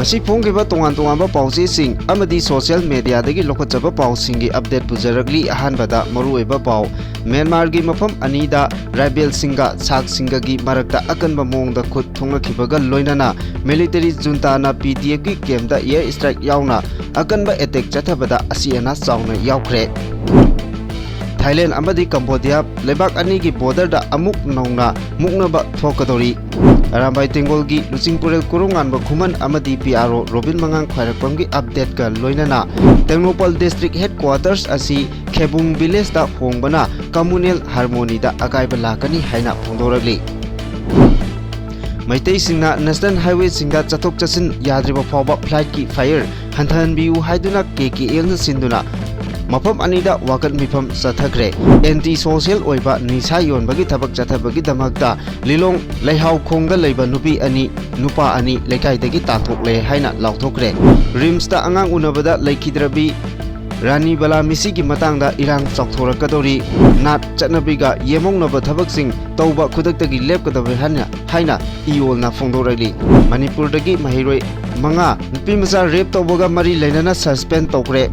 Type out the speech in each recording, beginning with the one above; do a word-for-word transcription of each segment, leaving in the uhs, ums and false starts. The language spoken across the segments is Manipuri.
ꯉꯁꯤ ꯐꯣꯡꯈꯤꯕ ꯇꯣꯉꯥꯟ ꯇꯣꯉꯥꯟꯕ ꯄꯥꯎꯆꯦꯁꯤꯡ ꯑꯃꯗꯤ social mediaꯗꯒꯤ ꯂꯧꯈꯠꯆꯕ ꯄꯥꯎꯁꯤꯡꯒꯤ update ꯄꯨꯖꯔꯛꯂꯤ꯫ ꯑꯍꯥꯟꯕꯗ ꯃꯔꯨꯑꯣꯏꯕ ꯄꯥꯎ, ꯃ꯭ꯌꯥꯟꯃꯥꯔꯒꯤ ꯃꯐꯝ ꯑꯅꯤꯗ ꯔꯥꯏꯕꯦꯜꯁꯤꯡꯒ ꯁꯥꯛꯁꯤꯡꯒꯒꯤ ꯃꯔꯛꯇ ꯑꯀꯟꯕ ꯃꯑꯣꯡꯗ ꯈꯨꯠ ꯊꯣꯛꯅꯈꯤꯕꯒ ꯂꯣꯏꯅꯅ military juntaꯅ PDFꯀꯤ campꯇ air strike ꯌꯥꯎꯅ ꯑꯀꯟꯕ attack ꯆꯠꯊꯕꯗ ꯑꯁꯤ ꯑꯅꯥ ꯆꯥꯎꯅ ꯌꯥꯎꯈ꯭ꯔꯦ꯫ ꯊꯥꯏꯂꯦꯟ ꯑꯃꯗꯤ ꯀꯝꯕꯣꯗꯤꯌꯥ ꯂꯩꯕꯥꯛ ꯑꯅꯤꯒꯤ borderꯗ ꯑꯃꯨꯛ ꯅꯧꯅ ꯃꯨꯛꯅꯕ ꯊꯣꯛꯀꯗꯧꯔꯤ꯫ ꯑꯔꯥꯝꯕꯥꯏ ꯇꯦꯡꯒꯣꯜꯒꯤ ꯂꯨꯆꯤꯡꯄꯨꯔꯦꯜ ꯀꯣꯔꯧꯉꯥꯟꯕ ꯈꯨꯃꯟ ꯑꯃꯗꯤ PRO ꯔꯣꯕꯤꯟ ꯃꯉꯥꯡ ꯈ꯭ꯋꯥꯏꯔꯥꯛꯄꯝꯒꯤ updateꯀ ꯂꯣꯏꯅꯅ ꯇꯦꯡꯅꯧꯄꯜ district headquarters ꯑꯁꯤ ꯈꯦꯕꯨꯡ villageꯇ ꯍꯣꯡꯕꯅ communal harmonyꯗ ꯑꯀꯥꯏꯕ ꯂꯥꯛꯀꯅꯤ ꯍꯥꯏꯅ ꯐꯣꯡꯗꯣꯔꯛꯂꯤ꯫ ꯃꯩꯇꯩꯁꯤꯡꯅ national highwayꯁꯤꯡꯗ ꯆꯠꯊꯣꯛ ꯆꯠꯁꯤꯟ ꯌꯥꯗ꯭ꯔꯤꯕ ꯐꯥꯎꯕ flightꯀꯤ fare ꯍꯟꯊꯍꯟꯕꯤꯌꯨ ꯍꯥꯏꯗꯨꯅ KKLꯅ ꯁꯤꯟꯗꯨꯅ ꯃꯐꯝ ꯑꯅꯤꯗ ꯋꯥꯀꯠ ꯃꯤꯐꯝ ꯆꯠꯊꯈ꯭ꯔꯦ꯫ Anti social ꯑꯣꯏꯕ ꯅꯤꯁꯥ ꯌꯣꯟꯕꯒꯤ ꯊꯕꯛ ꯆꯠꯊꯕꯒꯤꯗꯃꯛꯇ ꯂꯤꯂꯣꯡ ꯂꯩꯍꯥꯎꯈꯣꯡꯗ ꯂꯩꯕ ꯅꯨꯄꯤ ꯑꯅꯤ, ꯅꯨꯄꯥ ꯑꯅꯤ ꯂꯩꯀꯥꯏꯗꯒꯤ ꯇꯥꯟꯊꯣꯛꯂꯦ ꯍꯥꯏꯅ ꯂꯥꯎꯊꯣꯛꯈ꯭ꯔꯦ꯫ RIMSꯇ ꯑꯉꯥꯡ ꯎꯅꯕꯗ ꯂꯩꯈꯤꯗ꯭ꯔꯕꯤ ꯔꯥꯅꯤ ꯕꯂꯥ ꯃꯤꯁꯤꯒꯤ ꯃꯇꯥꯡꯗ ꯏꯔꯥꯡ ꯆꯥꯎꯊꯣꯔꯛꯀꯗꯧꯔꯤ꯫ ꯅꯥꯠ ꯆꯠꯅꯕꯤꯒ ꯌꯦꯃꯧꯅꯕ ꯊꯕꯛꯁꯤꯡ ꯇꯧꯕ ꯈꯨꯗꯛꯇꯒꯤ ꯂꯦꯞꯀꯗꯕ ꯍꯥꯏꯅ, ꯍꯥꯏꯅ ꯏꯌꯣꯜꯅ ꯐꯣꯡꯗꯣꯔꯛꯂꯤ꯫ ꯃꯅꯤꯄꯨꯔꯗꯒꯤ ꯃꯍꯩꯔꯣꯏ ꯃꯉꯥ ꯅꯨꯄꯤ ꯃꯆꯥ rape ꯇꯧꯕꯒ ꯃꯔꯤ ꯂꯩꯅꯅ suspend ꯇꯧꯈ꯭ꯔꯦ꯫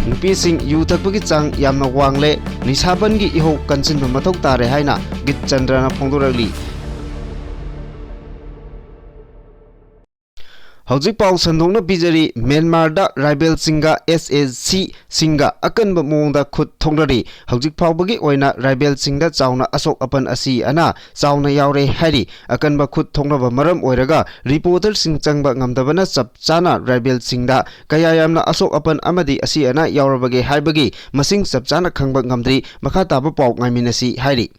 ꯅꯨꯄꯤꯁꯤꯡ ꯌꯨ ꯊꯛꯄꯒꯤ ꯆꯥꯡ ꯌꯥꯝꯅ ꯋꯥꯡꯂꯦ꯫ ꯅꯤꯁꯥꯕꯟꯒꯤ ꯏꯍꯧ ꯀꯟꯁꯤꯟꯕ ꯃꯊꯧ ꯇꯥꯔꯦ ꯍꯥꯏꯅ ꯒꯤꯠ ꯆꯟꯗ꯭ꯔꯅ ꯐꯣꯡꯗꯣꯔꯛꯂꯤ꯫ ꯍꯧꯖꯤꯛ ꯄꯥꯎ ꯁꯟꯗꯣꯛꯅ ꯄꯤꯖꯔꯤ꯫ ꯃ꯭ꯌꯥꯟꯃꯥꯔꯗ ꯔꯥꯏꯕꯦꯜꯁꯤꯡꯒ SACꯁꯤꯡꯒ ꯑꯀꯟꯕ ꯃꯑꯣꯡꯗ ꯈꯨꯠ ꯊꯣꯛꯅꯔꯤ꯫ ꯍꯧꯖꯤꯛ ꯐꯥꯎꯕꯒꯤ ꯑꯣꯏꯅ ꯔꯥꯏꯕꯦꯜꯁꯤꯡꯗ ꯆꯥꯎꯅ ꯑꯁꯣꯛ ꯑꯄꯟ ꯑꯁꯤ ꯑꯅꯥ ꯆꯥꯎꯅ ꯌꯥꯎꯔꯦ ꯍꯥꯏꯔꯤ꯫ ꯑꯀꯟꯕ ꯈꯨꯠ ꯊꯣꯛꯅꯕ ꯃꯔꯝ ꯑꯣꯏꯔꯒ reporterꯁꯤꯡ ꯆꯪꯕ ꯉꯝꯗꯕꯅ ꯆꯞ ꯆꯥꯅ ꯔꯥꯏꯕꯦꯜꯁꯤꯡꯗ ꯀꯌꯥ ꯌꯥꯝꯅ ꯑꯁꯣꯛ ꯑꯄꯟ ꯑꯃꯗꯤ ꯑꯁꯤ ꯑꯅꯥ ꯌꯥꯎꯔꯕꯒꯦ ꯍꯥꯏꯕꯒꯤ ꯃꯁꯤꯡ ꯆꯞ ꯆꯥꯅ ꯈꯪꯕ ꯉꯝꯗ꯭ꯔꯤ꯫ ꯃꯈꯥ ꯇꯥꯕ ꯄꯥꯎ ꯉꯥꯏꯃꯤꯟꯅꯁꯤ ꯍꯥꯏꯔꯤ꯫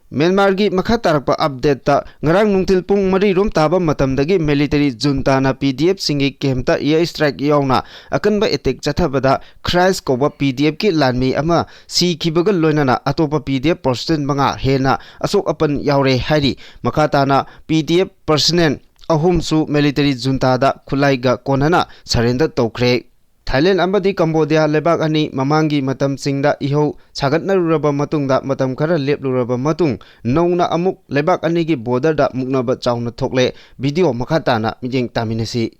ꯃ꯭ꯌꯥꯟꯃꯥꯔꯒꯤ ꯃꯈꯥ ꯇꯥꯔꯛꯄ updateꯇ, ꯉꯔꯥꯡ ꯅꯨꯡꯊꯤꯜ ꯄꯨꯡ ꯃꯔꯤ ꯔꯣꯝ ꯇꯥꯕ ꯃꯇꯝꯗꯒꯤ military juntaꯅ PDFꯁꯤꯡꯒꯤ campꯇ air strike ꯌꯥꯎꯅ ꯑꯀꯟꯕ attack ꯆꯠꯊꯕꯗ ꯈ꯭ꯔꯥꯏꯁ ꯀꯧꯕ PDFꯀꯤ ꯂꯥꯟꯃꯤ ꯑꯃ ꯁꯤꯈꯤꯕꯒ ꯂꯣꯏꯅꯅ ꯑꯇꯣꯞꯄ PDF personnel ꯃꯉꯥ ꯍꯦꯟꯅ ꯑꯁꯣꯛ ꯑꯄꯟ ꯌꯥꯎꯔꯦ ꯍꯥꯏꯔꯤ꯫ ꯃꯈꯥ ꯇꯥꯅ PDF personnel ꯑꯍꯨꯝꯁꯨ military juntaꯗ ꯈꯨꯠꯂꯥꯏꯒ ꯀꯣꯟꯅꯅ surrender ꯇꯧꯈ꯭ꯔꯦ꯫ ꯊꯥꯏꯂꯦꯟ ꯑꯃꯗꯤ ꯀꯝꯕꯣꯗꯤꯌꯥ ꯂꯩꯕꯥꯛ ꯑꯅꯤ ꯃꯃꯥꯡꯒꯤ ꯃꯇꯝꯁꯤꯡꯗ ꯏꯍꯧ ꯁꯥꯒꯠꯅꯔꯨꯔꯕ ꯃꯇꯨꯡꯗ, ꯃꯇꯝ ꯈꯔ ꯂꯦꯞꯂꯨꯔꯕ ꯃꯇꯨꯡ, ꯅꯧꯅ ꯑꯃꯨꯛ ꯂꯩꯕꯥꯛ ꯑꯅꯤꯒꯤ ꯕꯣꯔꯗꯔꯗ ꯃꯨꯛꯅꯕ ꯆꯥꯎꯅ ꯊꯣꯛꯂꯦ꯫ ꯚꯤꯗꯤꯑꯣ ꯃꯈꯥ ꯇꯥꯅ ꯃꯤꯠꯌꯦꯡ ꯇꯥꯃꯤꯟꯅꯁꯤ꯫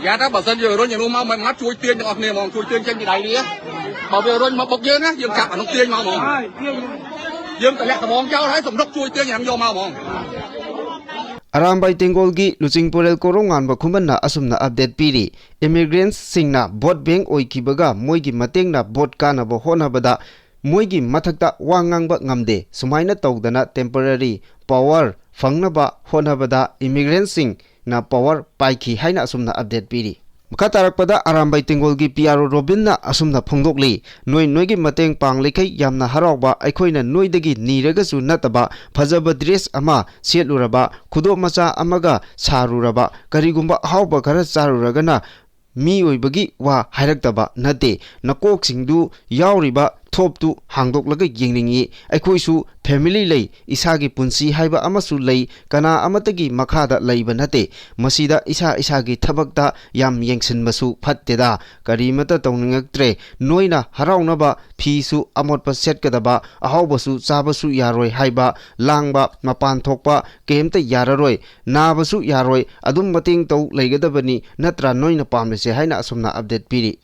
Yata basan yo ro nyano ma ma ngat chui tieng yo ne mong chui tieng chen di dai di. Ba ve ro ma bok ye na yem chak anok tieng ma mong. Yem ta lek ta mong chao hai som dok chui tieng yang yo ma mong. Arambai ꯇꯦꯡꯒꯣꯜꯒꯤ ꯂꯨꯆꯤꯡꯄꯨꯔꯦꯜ ꯀꯣꯔꯧꯉꯥꯟꯕ ꯈꯨꯃꯟꯅ ꯑꯁꯨꯝꯅ ꯑꯞꯗꯦꯠ ꯄꯤꯔꯤ꯫ ꯏꯃꯤꯒ꯭ꯔꯦꯟꯁꯁꯤꯡꯅ ꯚꯣꯠ ꯕꯦꯡ ꯑꯣꯏꯈꯤꯕꯒ ꯃꯣꯏꯒꯤ ꯃꯇꯦꯡꯅ ꯚꯣꯠ ꯀꯥꯅꯕ ꯍꯣꯠꯅꯕꯗ ꯃꯣꯏꯒꯤ ꯃꯊꯛꯇ ꯋꯥ ꯉꯥꯡꯕ ꯉꯝꯗꯦ꯫ ꯁꯨꯃꯥꯏꯅ ꯇꯧꯗꯅ ꯇꯦꯝꯄꯔꯔꯤ ꯄꯋꯥꯔ ꯐꯪꯅꯕ ꯍꯣꯠꯅꯕꯗ ꯏꯃꯤꯒ꯭ꯔꯦꯟꯁꯁꯤꯡꯅ ꯄꯋꯥꯔ ꯄꯥꯏꯈꯤ ꯍꯥꯏꯅ ꯑꯁꯨꯝꯅ ꯑꯞꯗꯦꯠ ꯄꯤꯔꯤ꯫ ꯃꯈꯥ ꯇꯥꯔꯛꯄꯗ ꯑꯔꯥꯝꯕꯥꯏ ꯇꯦꯡꯒꯣꯜꯒꯤ ꯄꯤ ꯑꯥꯔ ꯑꯣ ꯔꯣꯕꯤꯟꯅ ꯑꯁꯨꯝꯅ ꯐꯣꯡꯗꯣꯛꯂꯤ, "ꯅꯣꯏ ꯅꯣꯏꯒꯤ ꯃꯇꯦꯡ ꯄꯥꯡꯂꯤꯈꯩ ꯌꯥꯝꯅ ꯍꯔꯥꯎꯕ, ꯑꯩꯈꯣꯏꯅ ꯅꯣꯏꯗꯒꯤ ꯅꯤꯔꯒꯁꯨ ꯅꯠꯇꯕ, ꯐꯖꯕ ꯗ꯭ꯔꯦꯁ ꯑꯃ ꯁꯦꯠꯂꯨꯔꯕ, ꯈꯨꯗꯣꯞ ꯃꯆꯥ ꯑꯃꯒ ꯁꯥꯔꯨꯔꯕ, ꯀꯔꯤꯒꯨꯝꯕ ꯑꯍꯥꯎꯕ ꯈꯔ ꯆꯥꯔꯨꯔꯒꯅ ꯃꯤꯑꯣꯏꯕꯒꯤ ꯋꯥ ꯍꯥꯏꯔꯛꯇꯕ ꯅꯠꯇꯦ꯫ ꯅꯀꯣꯛꯁꯤꯡꯗꯨ ꯌꯥꯎꯔꯤꯕ ꯊꯣꯞꯇꯨ ꯍꯥꯡꯗꯣꯛꯂꯒ ꯌꯦꯡꯅꯤꯡꯏ꯫ ꯑꯩꯈꯣꯏꯁꯨ ꯐꯦꯃꯤꯂꯤ ꯂꯩ, ꯏꯁꯥꯒꯤ ꯄꯨꯟꯁꯤ ꯍꯥꯏꯕ ꯑꯃꯁꯨ ꯂꯩ, ꯀꯅꯥ ꯑꯃꯠꯇꯒꯤ ꯃꯈꯥꯗ ꯂꯩꯕ ꯅꯠꯇꯦ꯫ ꯃꯁꯤꯗ ꯏꯁꯥ ꯏꯁꯥꯒꯤ ꯊꯕꯛꯇ ꯌꯥꯝ ꯌꯦꯡꯁꯤꯟꯕꯁꯨ ꯐꯠꯇꯦꯗ꯫ ꯀꯔꯤꯃꯠꯇ ꯇꯧꯅꯤꯡꯉꯛꯇ꯭ꯔꯦ꯫ ꯅꯣꯏꯅ ꯍꯔꯥꯎꯅꯕ ꯐꯤꯁꯨ ꯑꯃꯣꯠꯄ ꯁꯦꯠꯀꯗꯕ, ꯑꯍꯥꯎꯕꯁꯨ ꯆꯥꯕꯁꯨ ꯌꯥꯔꯣꯏ ꯍꯥꯏꯕ, ꯂꯥꯡꯕ, ꯃꯄꯥꯟ ꯊꯣꯛꯄ ꯀꯩꯝꯇ ꯌꯥꯔꯔꯣꯏ, ꯅꯥꯕꯁꯨ ꯌꯥꯔꯣꯏ, ꯑꯗꯨꯝ ꯃꯇꯦꯡ ꯇꯧ ꯂꯩꯒꯗꯕꯅꯤ, ꯅꯠꯇ꯭ꯔꯥ ꯅꯣꯏꯅ ꯄꯥꯝꯂꯤꯁꯦ?" ꯍꯥꯏꯅ ꯑꯁꯨꯝꯅ ꯑꯞꯗꯦꯠ ꯄꯤꯔꯤ꯫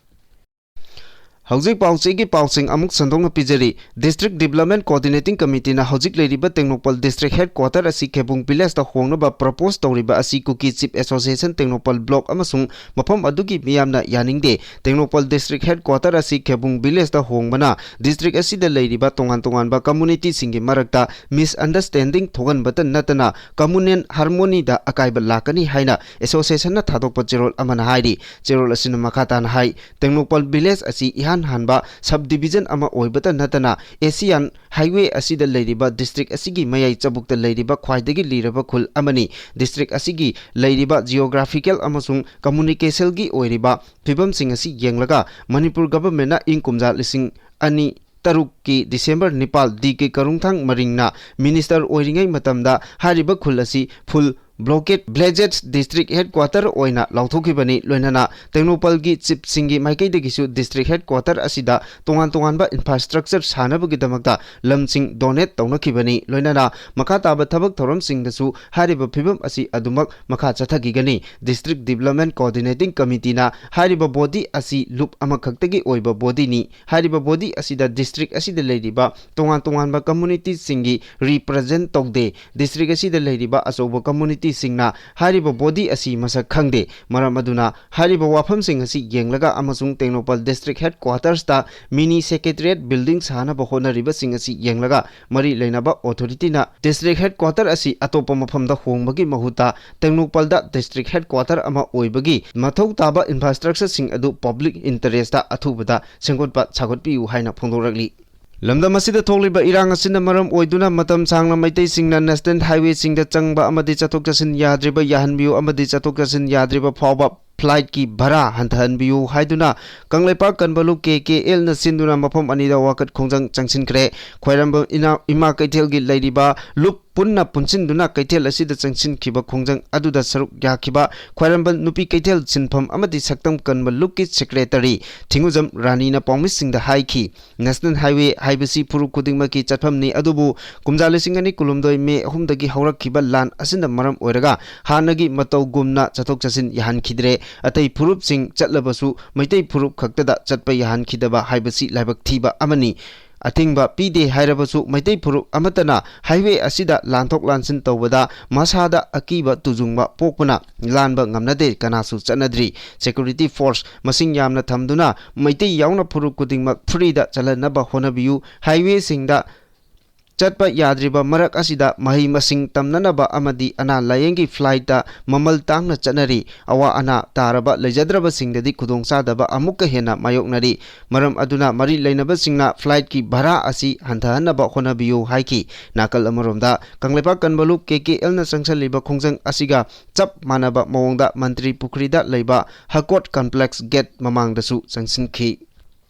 ꯍꯧꯖꯤꯛ ꯄꯥꯎꯆꯦꯒꯤ ꯄꯥꯎꯁꯤꯡ ꯑꯃꯨꯛ ꯁꯟꯗꯣꯛꯅ ꯄꯤꯖꯔꯤ꯫ District Development Coordinating Committeeꯅ ꯍꯧꯖꯤꯛ ꯂꯩꯔꯤꯕ ꯇꯦꯡꯅꯧꯄꯜ District Headquarter ꯑꯁꯤ ꯈꯦꯕꯨꯡ Villageꯇ ꯍꯣꯡꯅꯕ propose ꯇꯧꯔꯤꯕ ꯑꯁꯤ Kuki Chief Association Tengnoupal Block ꯑꯃꯁꯨꯡ ꯃꯐꯝ ꯑꯗꯨꯒꯤ ꯃꯤꯌꯥꯝꯅ ꯌꯥꯅꯤꯡꯗꯦ꯫ ꯇꯦꯡꯅꯧꯄꯜ District Headquarter ꯑꯁꯤ ꯈꯦꯕꯨꯡ Villageꯇ ꯍꯣꯡꯕꯅ district ꯑꯁꯤꯗ ꯂꯩꯔꯤꯕ ꯇꯣꯉꯥꯟ ꯇꯣꯉꯥꯟꯕ communityꯁꯤꯡꯒꯤ ꯃꯔꯛꯇ misunderstanding ꯊꯣꯛꯍꯟꯕꯇ ꯅꯠꯇꯅ communal harmonyꯗ ꯑꯀꯥꯏꯕ ꯂꯥꯛꯀꯅꯤ ꯍꯥꯏꯅ associationꯅ ꯊꯥꯗꯣꯛꯄ ꯆꯦꯔꯣꯜ ꯑꯃꯅ ꯍꯥꯏꯔꯤ꯫ ꯆꯦꯔꯣꯜ ꯑꯁꯤꯅ ꯃꯈꯥ ꯇꯥꯅ ꯍꯥꯏ, ꯇꯦꯡꯅꯧꯄꯜ Village ꯑꯁꯤ ꯏꯍꯥꯟ ꯍꯥꯟꯕ ꯁꯕ ꯗꯤꯕꯤꯖꯟ ꯑꯃ ꯑꯣꯏꯕꯇ ꯅꯠꯇꯅ ꯑꯦꯁꯤꯌꯥꯟ ꯍꯥꯏꯋꯦ ꯑꯁꯤꯗ ꯂꯩꯔꯤꯕ ꯗꯤꯁꯇ꯭ꯔꯤꯛ ꯑꯁꯤꯒꯤ ꯃꯌꯥꯏ ꯆꯕꯨꯛꯇ ꯂꯩꯔꯤꯕ ꯈ꯭ꯋꯥꯏꯗꯒꯤ ꯂꯤꯔꯕ ꯈꯨꯜ ꯑꯃꯅꯤ꯫ ꯗꯤꯁꯇ꯭ꯔꯤꯛ ꯑꯁꯤꯒꯤ ꯂꯩꯔꯤꯕ ꯖꯤꯑꯣꯒ꯭ꯔꯥꯐꯤꯀꯦꯜ ꯑꯃꯁꯨꯡ ꯀꯝꯃꯨꯅꯤꯀꯦꯁꯟꯒꯤ ꯑꯣꯏꯔꯤꯕ ꯐꯤꯕꯝꯁꯤꯡ ꯑꯁꯤ ꯌꯦꯡꯂꯒ ꯃꯅꯤꯄꯨꯔ ꯒꯚꯔꯟꯃꯦꯟꯠꯅ ꯏꯪ ꯀꯨꯝꯖꯥ ꯂꯤꯁꯤꯡ ꯑꯅꯤ ꯇꯔꯨꯛꯀꯤ ꯗꯤꯁꯦꯝꯕꯔ ꯅꯤꯄꯥꯜ ꯗꯤ ꯀꯦ ꯀꯔꯨꯡꯊꯥꯡ ꯃꯔꯤꯡꯅ ꯃꯤꯅꯤꯁꯇꯔ ꯑꯣꯏꯔꯤꯉꯩ ꯃꯇꯝꯗ ꯍꯥꯏꯔꯤꯕ ꯈꯨꯜ ꯑꯁꯤ ꯐꯨꯜ ꯕ꯭ꯂꯣꯀꯦꯠ ꯕ꯭ꯂꯦꯖꯦꯠ ꯗꯤꯁꯇ꯭ꯔꯤꯛ ꯍꯦꯗꯀ꯭ꯋꯥꯇꯔ ꯑꯣꯏꯅ ꯂꯥꯎꯊꯣꯛꯈꯤꯕꯅꯤ꯫ ꯂꯣꯏꯅꯅ ꯇꯦꯡꯅꯧꯄꯜꯒꯤ ꯆꯤꯐꯁꯤꯡꯒꯤ ꯃꯥꯏꯀꯩꯗꯒꯤꯁꯨ ꯗꯤꯁꯇ꯭ꯔꯤꯛ ꯍꯦꯗꯀ꯭ꯋꯥꯇꯔ ꯑꯁꯤꯗ ꯇꯣꯉꯥꯟ ꯇꯣꯉꯥꯟꯕ ꯏꯟꯐ꯭ꯔꯥꯁ꯭ꯇ꯭ꯔꯛꯆꯔ ꯁꯥꯅꯕꯒꯤꯗꯃꯛꯇ ꯂꯝꯁꯤꯡ ꯗꯣꯅꯦꯠ ꯇꯧꯅꯈꯤꯕꯅꯤ꯫ ꯂꯣꯏꯅꯅ ꯃꯈꯥ ꯇꯥꯕ ꯊꯕꯛ ꯊꯧꯔꯝꯁꯤꯡꯗꯁꯨ ꯍꯥꯏꯔꯤꯕ ꯐꯤꯕꯝ ꯑꯁꯤ ꯑꯗꯨꯃꯛ ꯃꯈꯥ ꯆꯠꯊꯈꯤꯒꯅꯤ꯫ ꯗꯤꯁꯇ꯭ꯔꯤꯛ ꯗꯤꯕꯂꯞꯃꯦꯟꯠ ꯀꯣꯑꯣꯔꯗꯤꯅꯦꯇꯤꯡ ꯀꯃꯤꯇꯤꯅ ꯍꯥꯏꯔꯤꯕ ꯕꯣꯗꯤ ꯑꯁꯤ ꯂꯨꯞ ꯑꯃꯈꯛꯇꯒꯤ ꯑꯣꯏꯕ ꯕꯣꯗꯤꯅꯤ꯫ ꯍꯥꯏꯔꯤꯕ ꯕꯣꯗꯤ ꯑꯁꯤꯗ ꯗꯤꯁꯇ꯭ꯔꯤꯛ ꯑꯁꯤꯗ ꯂꯩꯔꯤꯕ ꯇꯣꯉꯥꯟ ꯇꯣꯉꯥꯟꯕ ꯀꯝꯃꯨꯅꯤꯇꯤꯁꯤꯡꯒꯤ ꯔꯤꯄ꯭ꯔꯖꯦꯟꯠ ꯇꯧꯗꯦ꯫ ꯗꯤꯁꯇ꯭ꯔꯤꯛ ꯑꯁꯤꯗ ꯂꯩꯔꯤꯕ ꯑꯆꯧꯕ ꯀꯝꯃꯨꯅꯤꯇꯤꯁꯤꯡꯅ ꯍꯥꯏꯔꯤꯕ ꯕꯣꯗꯤ ꯑꯁꯤ ꯃꯁꯛ ꯈꯪꯗꯦ꯫ ꯃꯔꯝ ꯑꯗꯨꯅ ꯍꯥꯏꯔꯤꯕ ꯋꯥꯐꯝꯁꯤꯡ ꯑꯁꯤ ꯌꯦꯡꯂꯒ ꯑꯃꯁꯨꯡ ꯇꯦꯡꯅꯧꯄꯜ ꯗꯤꯁꯇ꯭ꯔꯤꯛ ꯍꯦꯗꯀ꯭ꯋꯥꯇꯔꯁꯇ ꯃꯤꯅꯤ ꯁꯦꯀ꯭ꯔꯦꯇꯔꯤꯌꯦꯠ ꯕꯤꯜꯗꯤꯡ ꯁꯥꯅꯕ ꯍꯣꯠꯅꯔꯤꯕꯁꯤꯡ ꯑꯁꯤ ꯌꯦꯡꯂꯒ ꯃꯔꯤ ꯂꯩꯅꯕ ꯑꯣꯊꯣꯔꯤꯇꯤꯅ ꯗꯤꯁꯇ꯭ꯔꯤꯛ ꯍꯦꯗꯀ꯭ꯋꯥꯇꯔ ꯑꯁꯤ ꯑꯇꯣꯞꯄ ꯃꯐꯝꯗ ꯍꯣꯡꯕꯒꯤ ꯃꯍꯨꯠꯇ ꯇꯦꯡꯅꯧꯄꯜꯗ ꯗꯤꯁꯇ꯭ꯔꯤꯛ ꯍꯦꯗꯀ꯭ꯋꯥꯇꯔ ꯑꯃ ꯑꯣꯏꯕꯒꯤ ꯃꯊꯧ ꯇꯥꯕ ꯏꯟꯐ꯭ꯔꯥꯁ꯭ꯇ꯭ꯔꯛꯆꯔꯁꯤꯡ ꯑꯗꯨ ꯄꯕ꯭ꯂꯤꯛ ꯏꯟꯇꯔꯦꯁꯇ ꯑꯊꯨꯕꯗ ꯁꯦꯝꯒꯠꯄ ꯁꯥꯒꯠꯄꯤꯌꯨ ꯍꯥꯏꯅ ꯐꯣꯡꯗꯣꯔꯛꯂꯤ꯫ ꯂꯝꯗꯝ ꯑꯁꯤꯗ ꯊꯣꯛꯂꯤꯕ ꯏꯔꯥꯡ ꯑꯁꯤꯅ ꯃꯔꯝ ꯑꯣꯏꯗꯨꯅ ꯃꯇꯝ ꯁꯥꯡꯅ ꯃꯩꯇꯩꯁꯤꯡꯅ ꯅꯦꯁꯅꯦꯜ ꯍꯥꯏꯋꯦꯁꯤꯡꯗ ꯆꯪꯕ ꯑꯃꯗꯤ ꯆꯠꯊꯣꯛ ꯆꯠꯁꯤꯟ ꯌꯥꯗ꯭ꯔꯤꯕ ꯌꯥꯍꯟꯕꯤꯌꯨ ꯑꯃꯗꯤ ꯆꯠꯊꯣꯛ ꯆꯠꯁꯤꯟ ꯌꯥꯗ꯭ꯔꯤꯕ ꯐꯥꯎꯕ ꯐ꯭ꯂꯥꯏꯠꯀꯤ ꯚꯔꯥ ꯍꯟꯊꯍꯟꯕꯤꯌꯨ ꯍꯥꯏꯗꯨꯅ ꯀꯪꯂꯩꯄꯥꯛ ꯀꯟꯕ ꯂꯨꯞ ꯀꯦ ꯀꯦ ꯑꯦꯜꯅ ꯁꯤꯟꯗꯨꯅ ꯃꯐꯝ ꯑꯅꯤꯗ ꯋꯥꯀꯠ ꯈꯣꯡꯖꯪ ꯆꯪꯁꯤꯟꯈ꯭ꯔꯦ꯫ ꯈ꯭ꯋꯥꯏꯔꯝꯕꯝ ꯏꯅꯥ-, ꯏꯃꯥ ꯀꯩꯊꯦꯜꯒꯤ ꯂꯩꯔꯤꯕ ꯂꯨꯞ ꯄꯨꯟꯅ ꯄꯨꯟꯁꯤꯟꯗꯨꯅ ꯀꯩꯊꯦꯜ ꯑꯁꯤꯗ ꯆꯪꯁꯤꯟꯈꯤꯕ ꯈꯣꯡꯖꯪ ꯑꯗꯨꯗ ꯁꯔꯨꯛ ꯌꯥꯈꯤꯕ ꯈ꯭ꯋꯥꯏꯔꯝꯕꯟ ꯅꯨꯄꯤ ꯀꯩꯊꯦꯜ ꯁꯤꯟꯐꯝ ꯑꯃꯗꯤ ꯁꯛꯇꯝ ꯀꯟꯕ ꯂꯨꯞꯀꯤ ꯁꯦꯀ꯭ꯔꯦꯇꯔꯤ ꯊꯤꯡꯉꯨꯖꯝ ꯔꯥꯅꯤꯅ ꯄꯥꯎꯃꯤꯁꯤꯡꯗ ꯍꯥꯏꯈꯤ꯫ ꯅꯦꯁꯅꯦꯜ ꯍꯥꯏꯋꯦ ꯍꯥꯏꯕꯁꯤ ꯐꯨꯔꯨꯞ ꯈꯨꯗꯤꯡꯃꯛꯀꯤ ꯆꯠꯐꯝꯅꯤ, ꯑꯗꯨꯕꯨ ꯀꯨꯝꯖꯥ ꯂꯤꯁꯤꯡ ꯑꯅꯤ ꯀꯨꯟꯍꯨꯝꯗꯣꯏ ꯃꯦ ꯑꯍꯨꯝꯗꯒꯤ ꯍꯧꯔꯛꯈꯤꯕ ꯂꯥꯟ ꯑꯁꯤꯅ ꯃꯔꯝ ꯑꯣꯏꯔꯒ ꯍꯥꯟꯅꯒꯤ ꯃꯇꯧꯒꯨꯝꯅ ꯆꯠꯊꯣꯛ ꯆꯠꯁꯤꯟ ꯌꯥꯍꯟꯈꯤꯗ꯭ꯔꯦ꯫ ꯑꯇꯩ ꯐꯨꯔꯨꯞꯁꯤꯡ ꯆꯠꯂꯕꯁꯨ ꯃꯩꯇꯩ ꯐꯨꯔꯨꯞ ꯈꯛꯇꯗ ꯆꯠꯄ ꯌꯥꯍꯟꯈꯤꯗꯕ ꯍꯥꯏꯕꯁꯤ ꯂꯥꯏꯕꯛ ꯊꯤꯕ ꯑꯃꯅꯤ꯫ ꯑꯊꯤꯡꯕ ꯄꯤꯗꯦ ꯍꯥꯏꯔꯕꯁꯨ ꯃꯩꯇꯩ ꯐꯨꯔꯨꯞ ꯑꯃꯠꯇꯅ ꯍꯥꯏꯋꯦ ꯑꯁꯤꯗ ꯂꯥꯟꯊꯣꯛ ꯂꯥꯟꯁꯤꯟ ꯇꯧꯕꯗ ꯃꯁꯥꯗ ꯑꯀꯤꯕ ꯇꯨꯖꯨꯡꯕ ꯄꯣꯛꯄꯅ ꯂꯥꯟꯕ ꯉꯝꯅꯗꯦ, ꯀꯅꯥꯁꯨ ꯆꯠꯅꯗ꯭ꯔꯤ꯫ ꯁꯦꯀ꯭ꯌꯨꯔꯤꯇꯤ ꯐꯣꯔꯁ ꯃꯁꯤꯡ ꯌꯥꯝꯅ ꯊꯝꯗꯨꯅ ꯃꯩꯇꯩ ꯌꯥꯎꯅ ꯐꯨꯔꯨꯞ ꯈꯨꯗꯤꯡꯃꯛ ꯐ꯭ꯔꯤꯗ ꯆꯠꯍꯟꯅꯕ ꯍꯣꯠꯅꯕꯤꯌꯨ꯫ ꯍꯥꯏꯋꯦꯁꯤꯡꯗ ꯆꯠꯄ ꯌꯥꯗ꯭ꯔꯤꯕ ꯃꯔꯛ ꯑꯁꯤꯗ ꯃꯍꯩ ꯃꯁꯤꯡ ꯇꯝꯅꯅꯕ ꯑꯃꯗꯤ ꯑꯅꯥ ꯂꯥꯌꯦꯡꯒꯤ flightꯇ ꯃꯃꯜ ꯇꯥꯡꯅ ꯆꯠꯅꯔꯤ꯫ ꯑꯋꯥ ꯑꯅꯥ ꯇꯥꯔꯕ ꯂꯩꯖꯗ꯭ꯔꯕꯁꯤꯡꯗꯗꯤ ꯈꯨꯗꯣꯡꯆꯥꯗꯕ ꯑꯃꯨꯛꯀ ꯍꯦꯟꯅ ꯃꯥꯌꯣꯛꯅꯔꯤ꯫ ꯃꯔꯝ ꯑꯗꯨꯅ ꯃꯔꯤ ꯂꯩꯅꯕꯁꯤꯡꯅ flightꯀꯤ ꯚꯔꯥ ꯑꯁꯤ ꯍꯟꯊꯍꯟꯅꯕ ꯍꯣꯠꯅꯕꯤꯌꯨ ꯍꯥꯏꯈꯤ꯫ ꯅꯥꯀꯜ ꯑꯃꯔꯣꯝꯗ ꯀꯪꯂꯩꯄꯥꯛ ꯀꯟꯕ ꯂꯨꯞ ꯀꯦ ꯀꯦ ꯑꯦꯜꯅ ꯆꯪꯁꯤꯜꯂꯤꯕ ꯈꯣꯡꯖꯪ ꯑꯁꯤꯒ ꯆꯞ ꯃꯥꯟꯅꯕ ꯃꯑꯣꯡꯗ ꯃꯟꯇ꯭ꯔꯤ ꯄꯨꯈ꯭ꯔꯤꯗ ꯂꯩꯕ ꯍꯀꯣꯠ complex gate ꯃꯃꯥꯡꯗꯁꯨ ꯆꯪꯁꯤꯟꯈꯤ꯫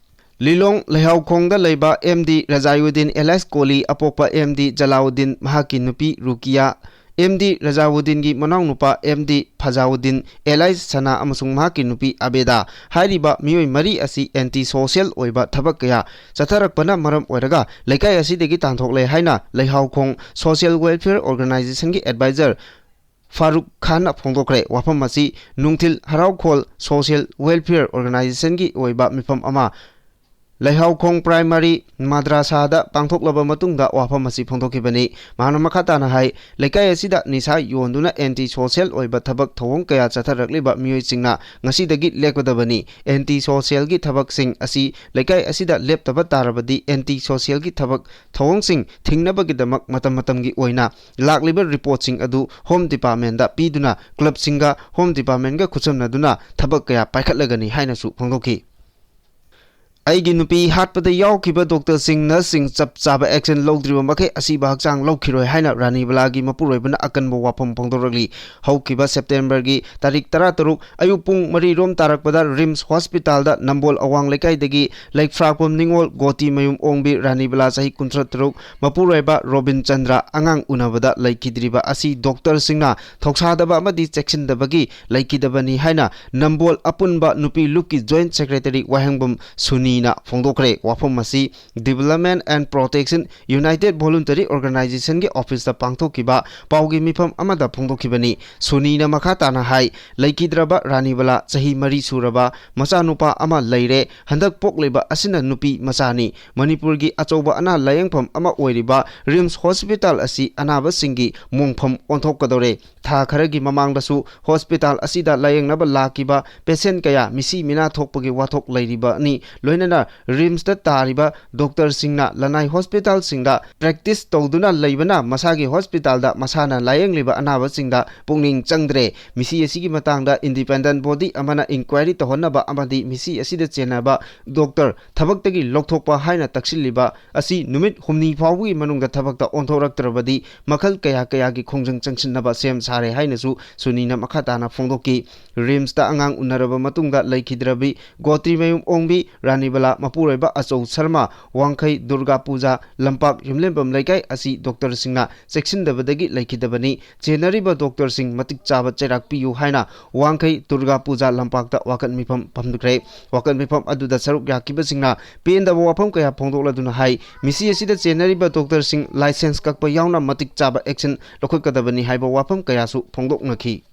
ꯂꯤꯂꯣꯡ ꯂꯩꯍꯥꯎꯈꯣꯡꯗ ꯂꯩꯕ ꯑꯦꯝ ꯗꯤ ꯔꯖꯥꯌꯨꯗꯤꯟ ꯑꯦꯂꯥꯏꯁ ꯀꯣꯂꯤ ꯑꯄꯣꯛꯄ ꯑꯦꯝ ꯗꯤ ꯖꯂꯥꯎꯗꯤꯟ, ꯃꯍꯥꯛꯀꯤ ꯅꯨꯄꯤ ꯔꯨꯀꯤꯌꯥ, ꯑꯦꯝ ꯗꯤ ꯔꯖꯥꯎꯗꯤꯟꯒꯤ ꯃꯅꯥꯎꯅꯨꯄꯥ ꯑꯦꯝ ꯗꯤ ꯐꯖꯥꯎꯗꯤꯟ, ꯑꯦꯂꯥꯏꯁ ꯁꯅꯥ ꯑꯃꯁꯨꯡ ꯃꯍꯥꯛꯀꯤ ꯅꯨꯄꯤ ꯑꯕꯦꯗꯥ ꯍꯥꯏꯔꯤꯕ ꯃꯤꯑꯣꯏ ꯃꯔꯤ ꯑꯁꯤ anti social ꯑꯣꯏꯕ ꯊꯕꯛ ꯀꯌꯥ ꯆꯠꯊꯔꯛꯄꯅ ꯃꯔꯝ ꯑꯣꯏꯔꯒ ꯂꯩꯀꯥꯏ ꯑꯁꯤꯗꯒꯤ ꯇꯥꯟꯊꯣꯛꯂꯦ ꯍꯥꯏꯅ ꯂꯩꯍꯥꯎꯈꯣꯡ social welfare organizationꯒꯤ advisor ꯐꯥꯔꯨꯛ ꯈꯥꯟꯅ ꯐꯣꯡꯗꯣꯛꯈ꯭ꯔꯦ꯫ ꯋꯥꯐꯝ ꯑꯁꯤ ꯅꯨꯡꯊꯤꯜ ꯍꯔꯥꯎꯈꯣꯜ social welfare organizationꯒꯤ ꯑꯣꯏꯕ ꯃꯤꯐꯝ ꯑꯃ ꯂꯩꯍꯥꯎꯈꯣꯡ primary ꯃꯗ꯭ꯔꯥꯁꯥꯗ ꯄꯥꯡꯊꯣꯛꯂꯕ ꯃꯇꯨꯡꯗ ꯋꯥꯐꯝ ꯑꯁꯤ ꯐꯣꯡꯗꯣꯛꯈꯤꯕꯅꯤ꯫ ꯃꯍꯥꯛꯅ ꯃꯈꯥ ꯇꯥꯅ ꯍꯥꯏ, ꯂꯩꯀꯥꯏ ꯑꯁꯤꯗ ꯅꯤꯁꯥ ꯌꯣꯟꯗꯨꯅ anti social ꯑꯣꯏꯕ ꯊꯕꯛ ꯊꯧꯑꯣꯡ ꯀꯌꯥ ꯆꯠꯊꯔꯛꯂꯤꯕ ꯃꯤꯑꯣꯏꯁꯤꯡꯅ ꯉꯁꯤꯗꯒꯤ ꯂꯦꯞꯀꯗꯕꯅꯤ꯫ Anti socialꯒꯤ ꯊꯕꯛꯁꯤꯡ ꯑꯁꯤ ꯂꯩꯀꯥꯏ ꯑꯁꯤꯗ ꯂꯦꯞꯇꯕ ꯇꯥꯔꯕꯗꯤ anti socialꯒꯤ ꯊꯕꯛ ꯊꯧꯑꯣꯡꯁꯤꯡ ꯊꯤꯡꯅꯕꯒꯤꯗꯃꯛ ꯃꯇꯝ ꯃꯇꯝꯒꯤ ꯑꯣꯏꯅ ꯂꯥꯛꯂꯤꯕ reportꯁꯤꯡ ꯑꯗꯨ Home Departmentꯇ ꯄꯤꯗꯨꯅ clubꯁꯤꯡꯒ Home Departmentꯒ ꯈꯨꯠꯁꯝꯅꯗꯨꯅ ꯊꯕꯛ ꯀꯌꯥ ꯄꯥꯏꯈꯠꯂꯒꯅꯤ ꯍꯥꯏꯅꯁꯨ ꯐꯣꯡꯗꯣꯛꯈꯤ꯫ ꯑꯩꯒꯤ ꯅꯨꯄꯤ ꯍꯥꯠꯄꯗ ꯌꯥꯎꯈꯤꯕ doctorꯁꯤꯡ, nurseꯁꯤꯡ ꯆꯞ ꯆꯥꯕ action ꯂꯧꯗ꯭ꯔꯤꯕ ꯃꯈꯩ ꯑꯁꯤꯕ ꯍꯛꯆꯥꯡ ꯂꯧꯈꯤꯔꯣꯏ ꯍꯥꯏꯅ ꯔꯥꯅꯤꯕꯂꯥꯒꯤ ꯃꯄꯨꯔꯣꯏꯕꯅ ꯑꯀꯟꯕ ꯋꯥꯐꯝ ꯐꯣꯡꯗꯣꯔꯛꯂꯤ꯫ ꯍꯧꯈꯤꯕ Septemberꯒꯤ ꯇꯥꯔꯤꯛ ꯇꯔꯥ ꯇꯔꯨꯛ ꯑꯌꯨꯛ ꯄꯨꯡ ꯃꯔꯤ ꯔꯣꯝ ꯇꯥꯔꯛꯄꯗ RIMS hospitalꯗ ꯅꯝꯕꯣꯜ ꯑꯋꯥꯡ ꯂꯩꯀꯥꯏꯗꯒꯤ ꯂꯩꯐ꯭ꯔꯥꯛꯄꯝ ꯅꯤꯉꯣꯜ ꯒꯣꯇꯤꯃꯌꯨꯝ ꯑꯣꯡꯕꯤ ꯔꯥꯅꯤꯕꯂꯥ ꯆꯍꯤ ꯀꯨꯟꯊ꯭ꯔꯥ ꯇꯔꯨꯛ ꯃꯄꯨꯔꯣꯏꯕ ꯔꯣꯕꯤꯟ ꯆꯟꯗ꯭ꯔ ꯑꯉꯥꯡ ꯎꯅꯕꯗ ꯂꯩꯈꯤꯗ꯭ꯔꯤꯕ ꯑꯁꯤ doctorꯁꯤꯡꯅ ꯊꯧꯁꯥꯗꯕ ꯑꯃꯗꯤ ꯆꯦꯛꯁꯤꯟꯗꯕꯒꯤ ꯂꯩꯈꯤꯗꯕꯅꯤ ꯍꯥꯏꯅ ꯅꯝꯕꯣꯜ ꯑꯄꯨꯟꯕ ꯅꯨꯄꯤ ꯂꯨꯞꯀꯤ joint secretary ꯋꯥꯍꯦꯡꯕꯝ ꯁꯨꯅꯤꯅ ꯐꯣꯡꯗꯣꯛꯈ꯭ꯔꯦ꯫ ꯋꯥꯐꯝ ꯑꯁꯤ Development and Protection United Voluntary Organizationꯒꯤ officeꯇ ꯄꯥꯡꯊꯣꯛꯈꯤꯕ ꯄꯥꯎꯒꯤ ꯃꯤꯐꯝ ꯑꯃꯗ ꯐꯣꯡꯗꯣꯛꯈꯤꯕꯅꯤ꯫ ꯁꯨꯅꯤꯅ ꯃꯈꯥ ꯇꯥꯅ ꯍꯥꯏ, ꯂꯩꯈꯤꯗ꯭ꯔꯕ ꯔꯥꯅꯤꯕꯂꯥ ꯆꯍꯤ ꯃꯔꯤ ꯁꯨꯔꯕ ꯃꯆꯥꯅꯨꯄꯥ ꯑꯃ ꯂꯩꯔꯦ꯫ ꯍꯟꯗꯛ ꯄꯣꯛꯂꯤꯕ ꯑꯁꯤꯅ ꯅꯨꯄꯤ ꯃꯆꯥꯅꯤ꯫ ꯃꯅꯤꯄꯨꯔꯒꯤ ꯑꯆꯧꯕ ꯑꯅꯥ ꯂꯥꯌꯦꯡꯐꯝ ꯑꯃ ꯑꯣꯏꯔꯤꯕ RIMS hospital ꯑꯁꯤ ꯑꯅꯥꯕꯁꯤꯡꯒꯤ ꯃꯣꯡꯐꯝ ꯑꯣꯟꯊꯣꯛꯀꯗꯧꯔꯦ꯫ ꯊꯥ ꯈꯔꯒꯤ ꯃꯃꯥꯡꯗꯁꯨ hospital ꯑꯁꯤꯗ ꯂꯥꯌꯦꯡꯅꯕ ꯂꯥꯛꯈꯤꯕ patient ꯀꯌꯥ ꯃꯤꯁꯤ ꯃꯤꯅꯥ ꯊꯣꯛꯄꯒꯤ ꯋꯥꯊꯣꯛ ꯂꯩꯔꯤꯕꯅꯤ꯫ ꯂꯣꯏꯅ ꯍꯥꯏꯅ ꯔꯤꯝꯁꯇ ꯇꯥꯔꯤꯕ ꯗꯣꯛꯇꯔꯁꯤꯡꯅ ꯂꯅꯥꯏ ꯍꯣꯁꯄꯤꯇꯥꯜꯁꯤꯡꯗ ꯄ꯭ꯔꯦꯛꯇꯤꯁ ꯇꯧꯗꯨꯅ ꯂꯩꯕꯅ ꯃꯁꯥꯒꯤ ꯍꯣꯁꯄꯤꯇꯥꯜꯗ ꯃꯁꯥꯅ ꯂꯥꯌꯦꯡꯂꯤꯕ ꯑꯅꯥꯕꯁꯤꯡꯗ ꯄꯨꯛꯅꯤꯡ ꯆꯪꯗ꯭ꯔꯦ꯫ ꯃꯤꯁꯤ ꯑꯁꯤꯒꯤ ꯃꯇꯥꯡꯗ ꯏꯟꯗꯤꯄꯦꯟꯗꯦꯟ ꯕꯣꯗꯤ ꯑꯃꯅ ꯏꯟꯀ꯭ꯋꯥꯏꯔꯤ ꯇꯧꯍꯟꯅꯕ ꯑꯃꯗꯤ ꯃꯤꯁꯤ ꯑꯁꯤꯗ ꯆꯦꯟꯅꯕ ꯗꯣꯛꯇꯔ ꯊꯕꯛꯇꯒꯤ ꯂꯧꯊꯣꯛꯄ ꯍꯥꯏꯅ ꯇꯛꯁꯤꯜꯂꯤꯕ ꯑꯁꯤ ꯅꯨꯃꯤꯠ ꯍꯨꯝꯅꯤ ꯐꯥꯎꯕꯒꯤ ꯃꯅꯨꯡꯗ ꯊꯕꯛꯇ ꯑꯣꯟꯊꯣꯔꯛꯇ꯭ꯔꯕꯗꯤ ꯃꯈꯜ ꯀꯌꯥ ꯀꯌꯥꯒꯤ ꯈꯣꯡꯖꯪ ꯆꯪꯁꯤꯟꯅꯕ ꯁꯦꯝ ꯁꯥꯔꯦ ꯍꯥꯏꯅꯁꯨ ꯁꯨꯅꯤꯅ ꯃꯈꯥ ꯇꯥꯅ ꯐꯣꯡꯗꯣꯛꯈꯤ꯫ ꯔꯤꯝꯁꯇ ꯑꯉꯥꯡ ꯎꯅꯔꯕ ꯃꯇꯨꯡꯗ ꯂꯩꯈꯤꯗ꯭ꯔꯕꯤ ꯒꯣꯇ꯭ꯔꯤꯃꯌꯨꯝ ꯑꯣꯡꯕꯤ, ꯔꯥꯅꯤꯕꯂꯥ ꯃꯄꯨꯔꯣꯏꯕ ꯑꯆꯧ ꯁꯔꯃ, ꯋꯥꯡꯈꯩ ꯗꯨꯔꯒꯥ ꯄꯨꯖꯥ ꯂꯝꯄꯥꯛ ꯌꯨꯝꯂꯦꯝꯕꯝ ꯂꯩꯀꯥꯏ ꯑꯁꯤ ꯗꯣꯛꯇꯔꯁꯤꯡꯅ ꯆꯦꯛꯁꯤꯟꯗꯕꯗꯒꯤ ꯂꯩꯈꯤꯗꯕꯅꯤ꯫ ꯆꯦꯟꯅꯔꯤꯕ ꯗꯣꯛꯇꯔꯁꯤꯡ ꯃꯇꯤꯛ ꯆꯥꯕ ꯆꯩꯔꯥꯛ ꯄꯤꯌꯨ ꯍꯥꯏꯅ ꯋꯥꯡꯈꯩ ꯗꯨꯔꯒꯥ ꯄꯨꯖꯥ ꯂꯝꯄꯥꯛꯇ ꯋꯥꯀꯠ ꯃꯤꯐꯝ ꯄꯥꯡꯊꯣꯛꯈ꯭ꯔꯦ꯫ ꯋꯥꯀꯠ ꯃꯤꯐꯝ ꯑꯗꯨꯗ ꯁꯔꯨꯛ ꯌꯥꯈꯤꯕꯁꯤꯡꯅ ꯄꯦꯟꯗꯕ ꯋꯥꯐꯝ ꯀꯌꯥ ꯐꯣꯡꯗꯣꯛꯂꯗꯨꯅ ꯍꯥꯏ, ꯃꯤꯁꯤ ꯑꯁꯤꯗ ꯆꯦꯟꯅꯔꯤꯕ ꯗꯣꯛꯇꯔꯁꯤꯡ ꯂꯥꯏꯁꯦꯟꯁ ꯀꯛꯄ ꯌꯥꯎꯅ ꯃꯇꯤꯛ ꯆꯥꯕ ꯑꯦꯛꯁꯟ ꯂꯧꯈꯠꯀꯗꯕꯅꯤ ꯍꯥꯏꯕ ꯋꯥꯐꯝ ꯀꯌꯥꯁꯨ ꯐꯣꯡꯗꯣꯛꯅꯈꯤ꯫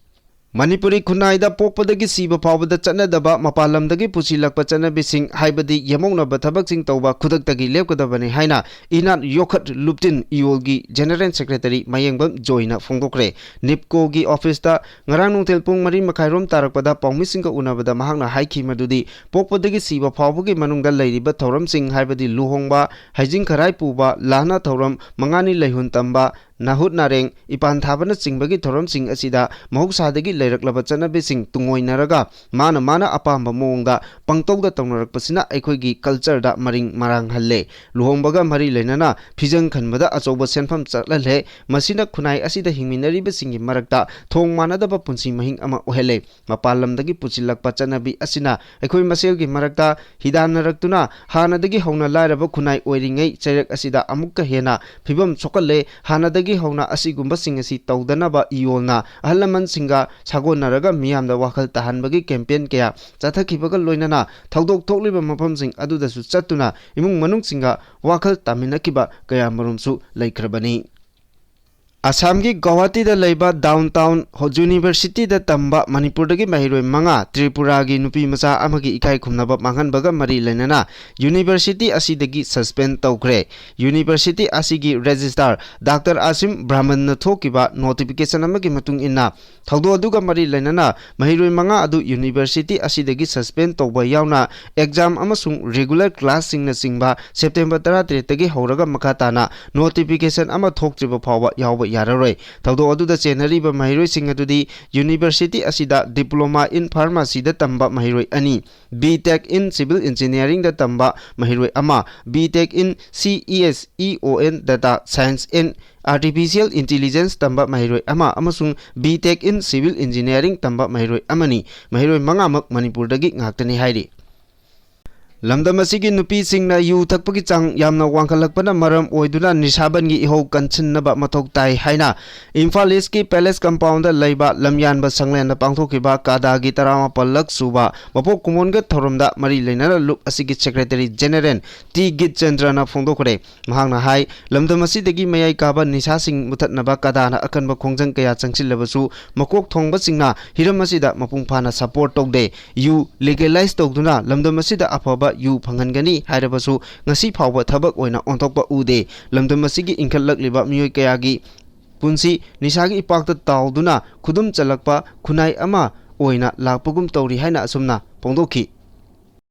ꯃꯅꯤꯄꯨꯔꯤ ꯈꯨꯟꯅꯥꯏꯗ ꯄꯣꯛꯄꯗꯒꯤ ꯁꯤꯕ ꯐꯥꯎꯕꯗ ꯆꯠꯅꯗꯕ ꯃꯄꯥꯟ ꯂꯝꯗꯒꯤ ꯄꯨꯁꯤꯜꯂꯛꯄ ꯆꯠꯅꯕꯤꯁꯤꯡ, ꯍꯥꯏꯕꯗꯤ ꯌꯦꯃꯧꯅꯕ ꯊꯕꯛꯁꯤꯡ ꯇꯧꯕ ꯈꯨꯗꯛꯇꯒꯤ ꯂꯦꯞꯀꯗꯕꯅꯤ ꯍꯥꯏꯅ ꯏꯅꯥꯠ ꯌꯣꯛꯈꯠ ꯂꯨꯞꯇꯤꯟ ꯏꯌꯣꯜꯒꯤ ꯖꯦꯅꯔꯦꯜ ꯁꯦꯀ꯭ꯔꯦꯇꯔꯤ ꯃꯌꯦꯡꯕꯝ ꯖꯣꯏꯅ ꯐꯣꯡꯗꯣꯛꯈ꯭ꯔꯦ꯫ ꯅꯤꯞꯀꯣꯒꯤ ꯑꯣꯐꯤꯁꯇ ꯉꯔꯥꯡ ꯅꯨꯡꯊꯤꯜ ꯄꯨꯡ ꯃꯔꯤ ꯃꯈꯥꯏꯔꯣꯝ ꯇꯥꯔꯛꯄꯗ ꯄꯥꯎꯃꯤꯁꯤꯡꯒ ꯎꯅꯕꯗ ꯃꯍꯥꯛꯅ ꯍꯥꯏꯈꯤ ꯃꯗꯨꯗꯤ ꯄꯣꯛꯄꯗꯒꯤ ꯁꯤꯕ ꯐꯥꯎꯕꯒꯤ ꯃꯅꯨꯡꯗ ꯂꯩꯔꯤꯕ ꯊꯧꯔꯝꯁꯤꯡ, ꯍꯥꯏꯕꯗꯤ ꯂꯨꯍꯣꯡꯕ, ꯍꯩꯖꯤꯡ ꯈꯔꯥꯏ ꯄꯨꯕ, ꯂꯥꯟꯅ ꯊꯧꯔꯝ, ꯃꯉꯥꯅꯤ ꯂꯩꯍꯨꯟ ꯇꯝꯕ, ꯅꯥꯍꯨꯠ ꯅꯥꯔꯦꯡ, ꯏꯄꯥꯟ ꯊꯥꯕꯅꯆꯤꯡꯕꯒꯤ ꯊꯧꯔꯝꯁꯤꯡ ꯑꯁꯤꯗ ꯃꯍꯧꯁꯥꯗꯒꯤ ꯂꯩꯔꯛꯂꯕ ꯆꯠꯅꯕꯤꯁꯤꯡ ꯇꯨꯡꯑꯣꯏꯅꯔꯒ ꯃꯥꯅ ꯃꯥꯅ ꯑꯄꯥꯝꯕ ꯃꯑꯣꯡꯗ ꯄꯪꯇꯧꯗ ꯇꯧꯅꯔꯛꯄꯁꯤꯅ ꯑꯩꯈꯣꯏꯒꯤ ꯀꯜꯆꯔꯗ ꯃꯔꯤꯡ ꯃꯔꯥꯡꯍꯜꯂꯦ꯫ ꯂꯨꯍꯣꯡꯕꯒ ꯃꯔꯤ ꯂꯩꯅꯅ ꯐꯤꯖꯪ ꯈꯟꯕꯗ ꯑꯆꯧꯕ ꯁꯦꯟꯐꯝ ꯆꯠꯍꯜꯂꯦ꯫ ꯃꯁꯤꯅ ꯈꯨꯟꯅꯥꯏ ꯑꯁꯤꯗ ꯍꯤꯡꯃꯤꯟꯅꯔꯤꯕꯁꯤꯡꯒꯤ ꯃꯔꯛꯇ ꯊꯣꯡ ꯃꯥꯟꯅꯗꯕ ꯄꯨꯟꯁꯤ ꯃꯍꯤꯡ ꯑꯃ ꯑꯣꯏꯍꯜꯂꯦ꯫ ꯃꯄꯥꯟ ꯂꯝꯗꯒꯤ ꯄꯨꯁꯤꯜꯂꯛꯄ ꯆꯠꯅꯕꯤ ꯑꯁꯤꯅ ꯑꯩꯈꯣꯏ ꯃꯁꯦꯜꯒꯤ ꯃꯔꯛꯇ ꯍꯤꯗꯥꯟꯅꯔꯛꯇꯨꯅ ꯍꯥꯟꯅꯗꯒꯤ ꯍꯧꯅ ꯂꯥꯏꯔꯕ ꯈꯨꯟꯅꯥꯏ ꯑꯣꯏꯔꯤꯉꯩ ꯆꯩꯔꯛ ꯑꯁꯤꯗ ꯑꯃꯨꯛꯀ ꯍꯦꯟꯅ ꯐꯤꯕꯝ ꯁꯣꯛꯍꯜꯂꯦ꯫ ꯍꯥꯟꯅꯗꯒꯤ ꯍꯧꯅ ꯑꯁꯤꯒꯨꯝꯕꯁꯤꯡ ꯑꯁꯤ ꯇꯧꯗꯅꯕ ꯏꯌꯣꯜꯅ ꯑꯍꯜ ꯂꯃꯟꯁꯤꯡꯒ ꯁꯥꯒꯣꯟꯅꯔꯒ ꯃꯤꯌꯥꯝꯗ ꯋꯥꯈꯜ ꯇꯥꯍꯟꯕꯒꯤ ꯀꯦꯝꯄꯦꯟ ꯀꯌꯥ ꯆꯠꯊꯈꯤꯕꯒ ꯂꯣꯏꯅꯅ ꯊꯧꯗꯣꯛ ꯊꯣꯛꯂꯤꯕ ꯃꯐꯝꯁꯤꯡ ꯑꯗꯨꯗꯁꯨ ꯆꯠꯇꯨꯅ ꯏꯃꯨꯡ ꯃꯅꯨꯡꯁꯤꯡꯒ ꯋꯥꯈꯜ ꯇꯥꯃꯤꯟꯅꯈꯤꯕ ꯀꯌꯥꯃꯔꯨꯝꯁꯨ ꯂꯩꯈ꯭ꯔꯕꯅꯤ꯫ ꯑꯁꯥꯝꯒꯤ ꯒꯧꯍꯥꯇꯤꯗ ꯂꯩꯕ ꯗꯥꯎꯟ ꯇꯥꯎꯟ ꯍꯣ-, ꯌꯨꯅꯤꯚꯔꯁꯤꯇꯤꯗ ꯇꯝꯕ ꯃꯅꯤꯄꯨꯔꯗꯒꯤ ꯃꯍꯩꯔꯣꯏ ꯃꯉꯥ ꯇ꯭ꯔꯤꯄꯨꯔꯥꯒꯤ ꯅꯨꯄꯤ ꯃꯆꯥ ꯑꯃꯒꯤ ꯏꯀꯥꯏ ꯈꯨꯝꯅꯕ ꯃꯥꯡꯍꯟꯕꯒ ꯃꯔꯤ ꯂꯩꯅꯅ ꯌꯨꯅꯤꯚꯔꯁꯤꯇꯤ ꯑꯁꯤꯗꯒꯤ ꯁꯁꯄꯦꯟ ꯇꯧꯈ꯭ꯔꯦ꯫ ꯌꯨꯅꯤꯚꯔꯁꯤꯇꯤ ꯑꯁꯤꯒꯤ ꯔꯦꯖꯤꯁꯇ꯭ꯔꯥꯔ ꯗꯥꯛꯇꯔ ꯑꯥꯁꯤꯝ ꯕ꯭ꯔꯥꯍꯃꯟꯅ ꯊꯣꯛꯈꯤꯕ ꯅꯣꯇꯤꯐꯤꯀꯦꯁꯟ ꯑꯃꯒꯤ ꯃꯇꯨꯡ ꯏꯟꯅ, ꯊꯧꯗꯣꯛ ꯑꯗꯨꯒ ꯃꯔꯤ ꯂꯩꯅꯅ ꯃꯍꯩꯔꯣꯏ ꯃꯉꯥ ꯑꯗꯨ ꯌꯨꯅꯤꯚꯔꯁꯤꯇꯤ ꯑꯁꯤꯗꯒꯤ ꯁꯁꯄꯦꯟ ꯇꯧꯕ ꯌꯥꯎꯅ ꯑꯦꯛꯖꯥꯝ ꯑꯃꯁꯨꯡ ꯔꯤꯒꯨꯂꯔ ꯀ꯭ꯂꯥꯁꯁꯤꯡꯅꯆꯤꯡꯕ ꯁꯦꯞꯇꯦꯝꯕꯔ ꯇꯔꯥꯇꯔꯦꯠꯇꯒꯤ ꯍꯧꯔꯒ ꯃꯈꯥ ꯇꯥꯅ ꯅꯣꯇꯤꯐꯤꯀꯦꯁꯟ ꯑꯃ ꯊꯣꯛꯇ꯭ꯔꯤꯕ ꯐꯥꯎꯕ ꯌꯥꯎꯕ ꯌꯥꯔꯔꯣꯏ꯫ ꯊꯧꯗꯣꯛ ꯑꯗꯨꯗ ꯆꯦꯟꯅꯔꯤꯕ ꯃꯍꯩꯔꯣꯏꯁꯤꯡ ꯑꯗꯨꯗꯤ ꯌꯨꯅꯤꯚꯔꯁꯤꯇꯤ ꯑꯁꯤꯗ Diploma in Pharmacyꯗ ꯇꯝꯕ ꯃꯍꯩꯔꯣꯏ ꯑꯅꯤ, B Tech in Civil Engineeringꯗ ꯇꯝꯕ ꯃꯍꯩꯔꯣꯏ ꯑꯃ, B Tech in C E S E O N Data Science and Artificial Intelligence ꯇꯝꯕ ꯃꯍꯩꯔꯣꯏ ꯑꯃ ꯑꯃꯁꯨꯡ B Tech in Civil Engineering ꯇꯝꯕ ꯃꯍꯩꯔꯣꯏ ꯑꯃꯅꯤ꯫ ꯃꯍꯩꯔꯣꯏ ꯃꯉꯥꯃꯛ ꯃꯅꯤꯄꯨꯔꯗꯒꯤ ꯉꯥꯛꯇꯅꯤ ꯍꯥꯏꯔꯤ꯫ ꯂꯝꯗꯝ ꯑꯁꯤꯒꯤ ꯅꯨꯄꯤꯁꯤꯡꯅ ꯌꯨ ꯊꯛꯄꯒꯤ ꯆꯥꯡ ꯌꯥꯝꯅ ꯋꯥꯡꯈꯠꯂꯛꯄꯅ ꯃꯔꯝ ꯑꯣꯏꯗꯨꯅ ꯅꯤꯁꯥꯕꯟꯒꯤ ꯏꯍꯧ ꯀꯟꯁꯤꯟꯅꯕ ꯃꯊꯧ ꯇꯥꯏ ꯍꯥꯏꯅ ꯏꯝꯐꯥꯜ ꯏꯁꯀꯤ ꯄꯦꯂꯦꯁ ꯀꯝꯄꯥꯎꯟꯗ ꯂꯩꯕ ꯂꯝꯌꯥꯟꯕ ꯁꯪꯂꯦꯟꯗ ꯄꯥꯡꯊꯣꯛꯈꯤꯕ ꯀꯥꯗꯥꯒꯤ ꯇꯔꯥꯃꯥꯄꯜꯂꯛ ꯁꯨꯕ ꯃꯄꯣꯛ ꯀꯨꯝꯑꯣꯟꯒ ꯊꯧꯔꯝꯗ ꯃꯔꯤ ꯂꯩꯅꯅ ꯂꯨꯞ ꯑꯁꯤꯒꯤ ꯁꯦꯀ꯭ꯔꯦꯇꯔꯤ ꯖꯦꯅꯦꯔꯦꯜ ꯇꯤ ꯒꯤꯠꯆꯟꯗ꯭ꯔꯅ ꯐꯣꯡꯗꯣꯛꯈ꯭ꯔꯦ꯫ ꯃꯍꯥꯛꯅ ꯍꯥꯏ, ꯂꯝꯗꯝ ꯑꯁꯤꯗꯒꯤ ꯃꯌꯥꯏ ꯀꯥꯕ ꯅꯤꯁꯥꯁꯤꯡ ꯃꯨꯊꯠꯅꯕ ꯀꯥꯗꯥꯅ ꯑꯀꯟꯕ ꯈꯣꯡꯖꯪ ꯀꯌꯥ ꯆꯪꯁꯤꯜꯂꯕꯁꯨ, ꯃꯀꯣꯛ ꯊꯣꯡꯕꯁꯤꯡꯅ ꯍꯤꯔꯝ ꯑꯁꯤꯗ ꯃꯄꯨꯡ ꯐꯥꯅ ꯁꯄꯣꯔꯠ ꯇꯧꯗꯦ꯫ ꯌꯨ ꯂꯤꯒꯦꯂꯥꯏꯖ ꯇꯧꯗꯨꯅ ꯂꯝꯗꯝ ꯑꯁꯤꯗ ꯑꯐꯕ ꯌꯨ ꯐꯪꯍꯟꯒꯅꯤ ꯍꯥꯏꯔꯕꯁꯨ, ꯉꯁꯤ ꯐꯥꯎꯕ ꯊꯕꯛ ꯑꯣꯏꯅ ꯑꯣꯟꯊꯣꯛꯄ ꯎꯗꯦ꯫ ꯂꯝꯗꯝ ꯑꯁꯤꯒꯤ ꯏꯟꯈꯠꯂꯛꯂꯤꯕ ꯃꯤꯑꯣꯏ ꯀꯌꯥꯒꯤ ꯄꯨꯟꯁꯤ ꯅꯤꯁꯥꯒꯤ ꯏꯄꯥꯛꯇ ꯇꯥꯎꯗꯨꯅ ꯈꯨꯗꯨꯝ ꯆꯜꯂꯛꯄ ꯈꯨꯟꯅꯥꯏ ꯑꯃ ꯑꯣꯏꯅ ꯂꯥꯛꯄꯒꯨꯝ ꯇꯧꯔꯤ ꯍꯥꯏꯅ ꯑꯁꯨꯝꯅ ꯐꯣꯡꯗꯣꯛꯈꯤ꯫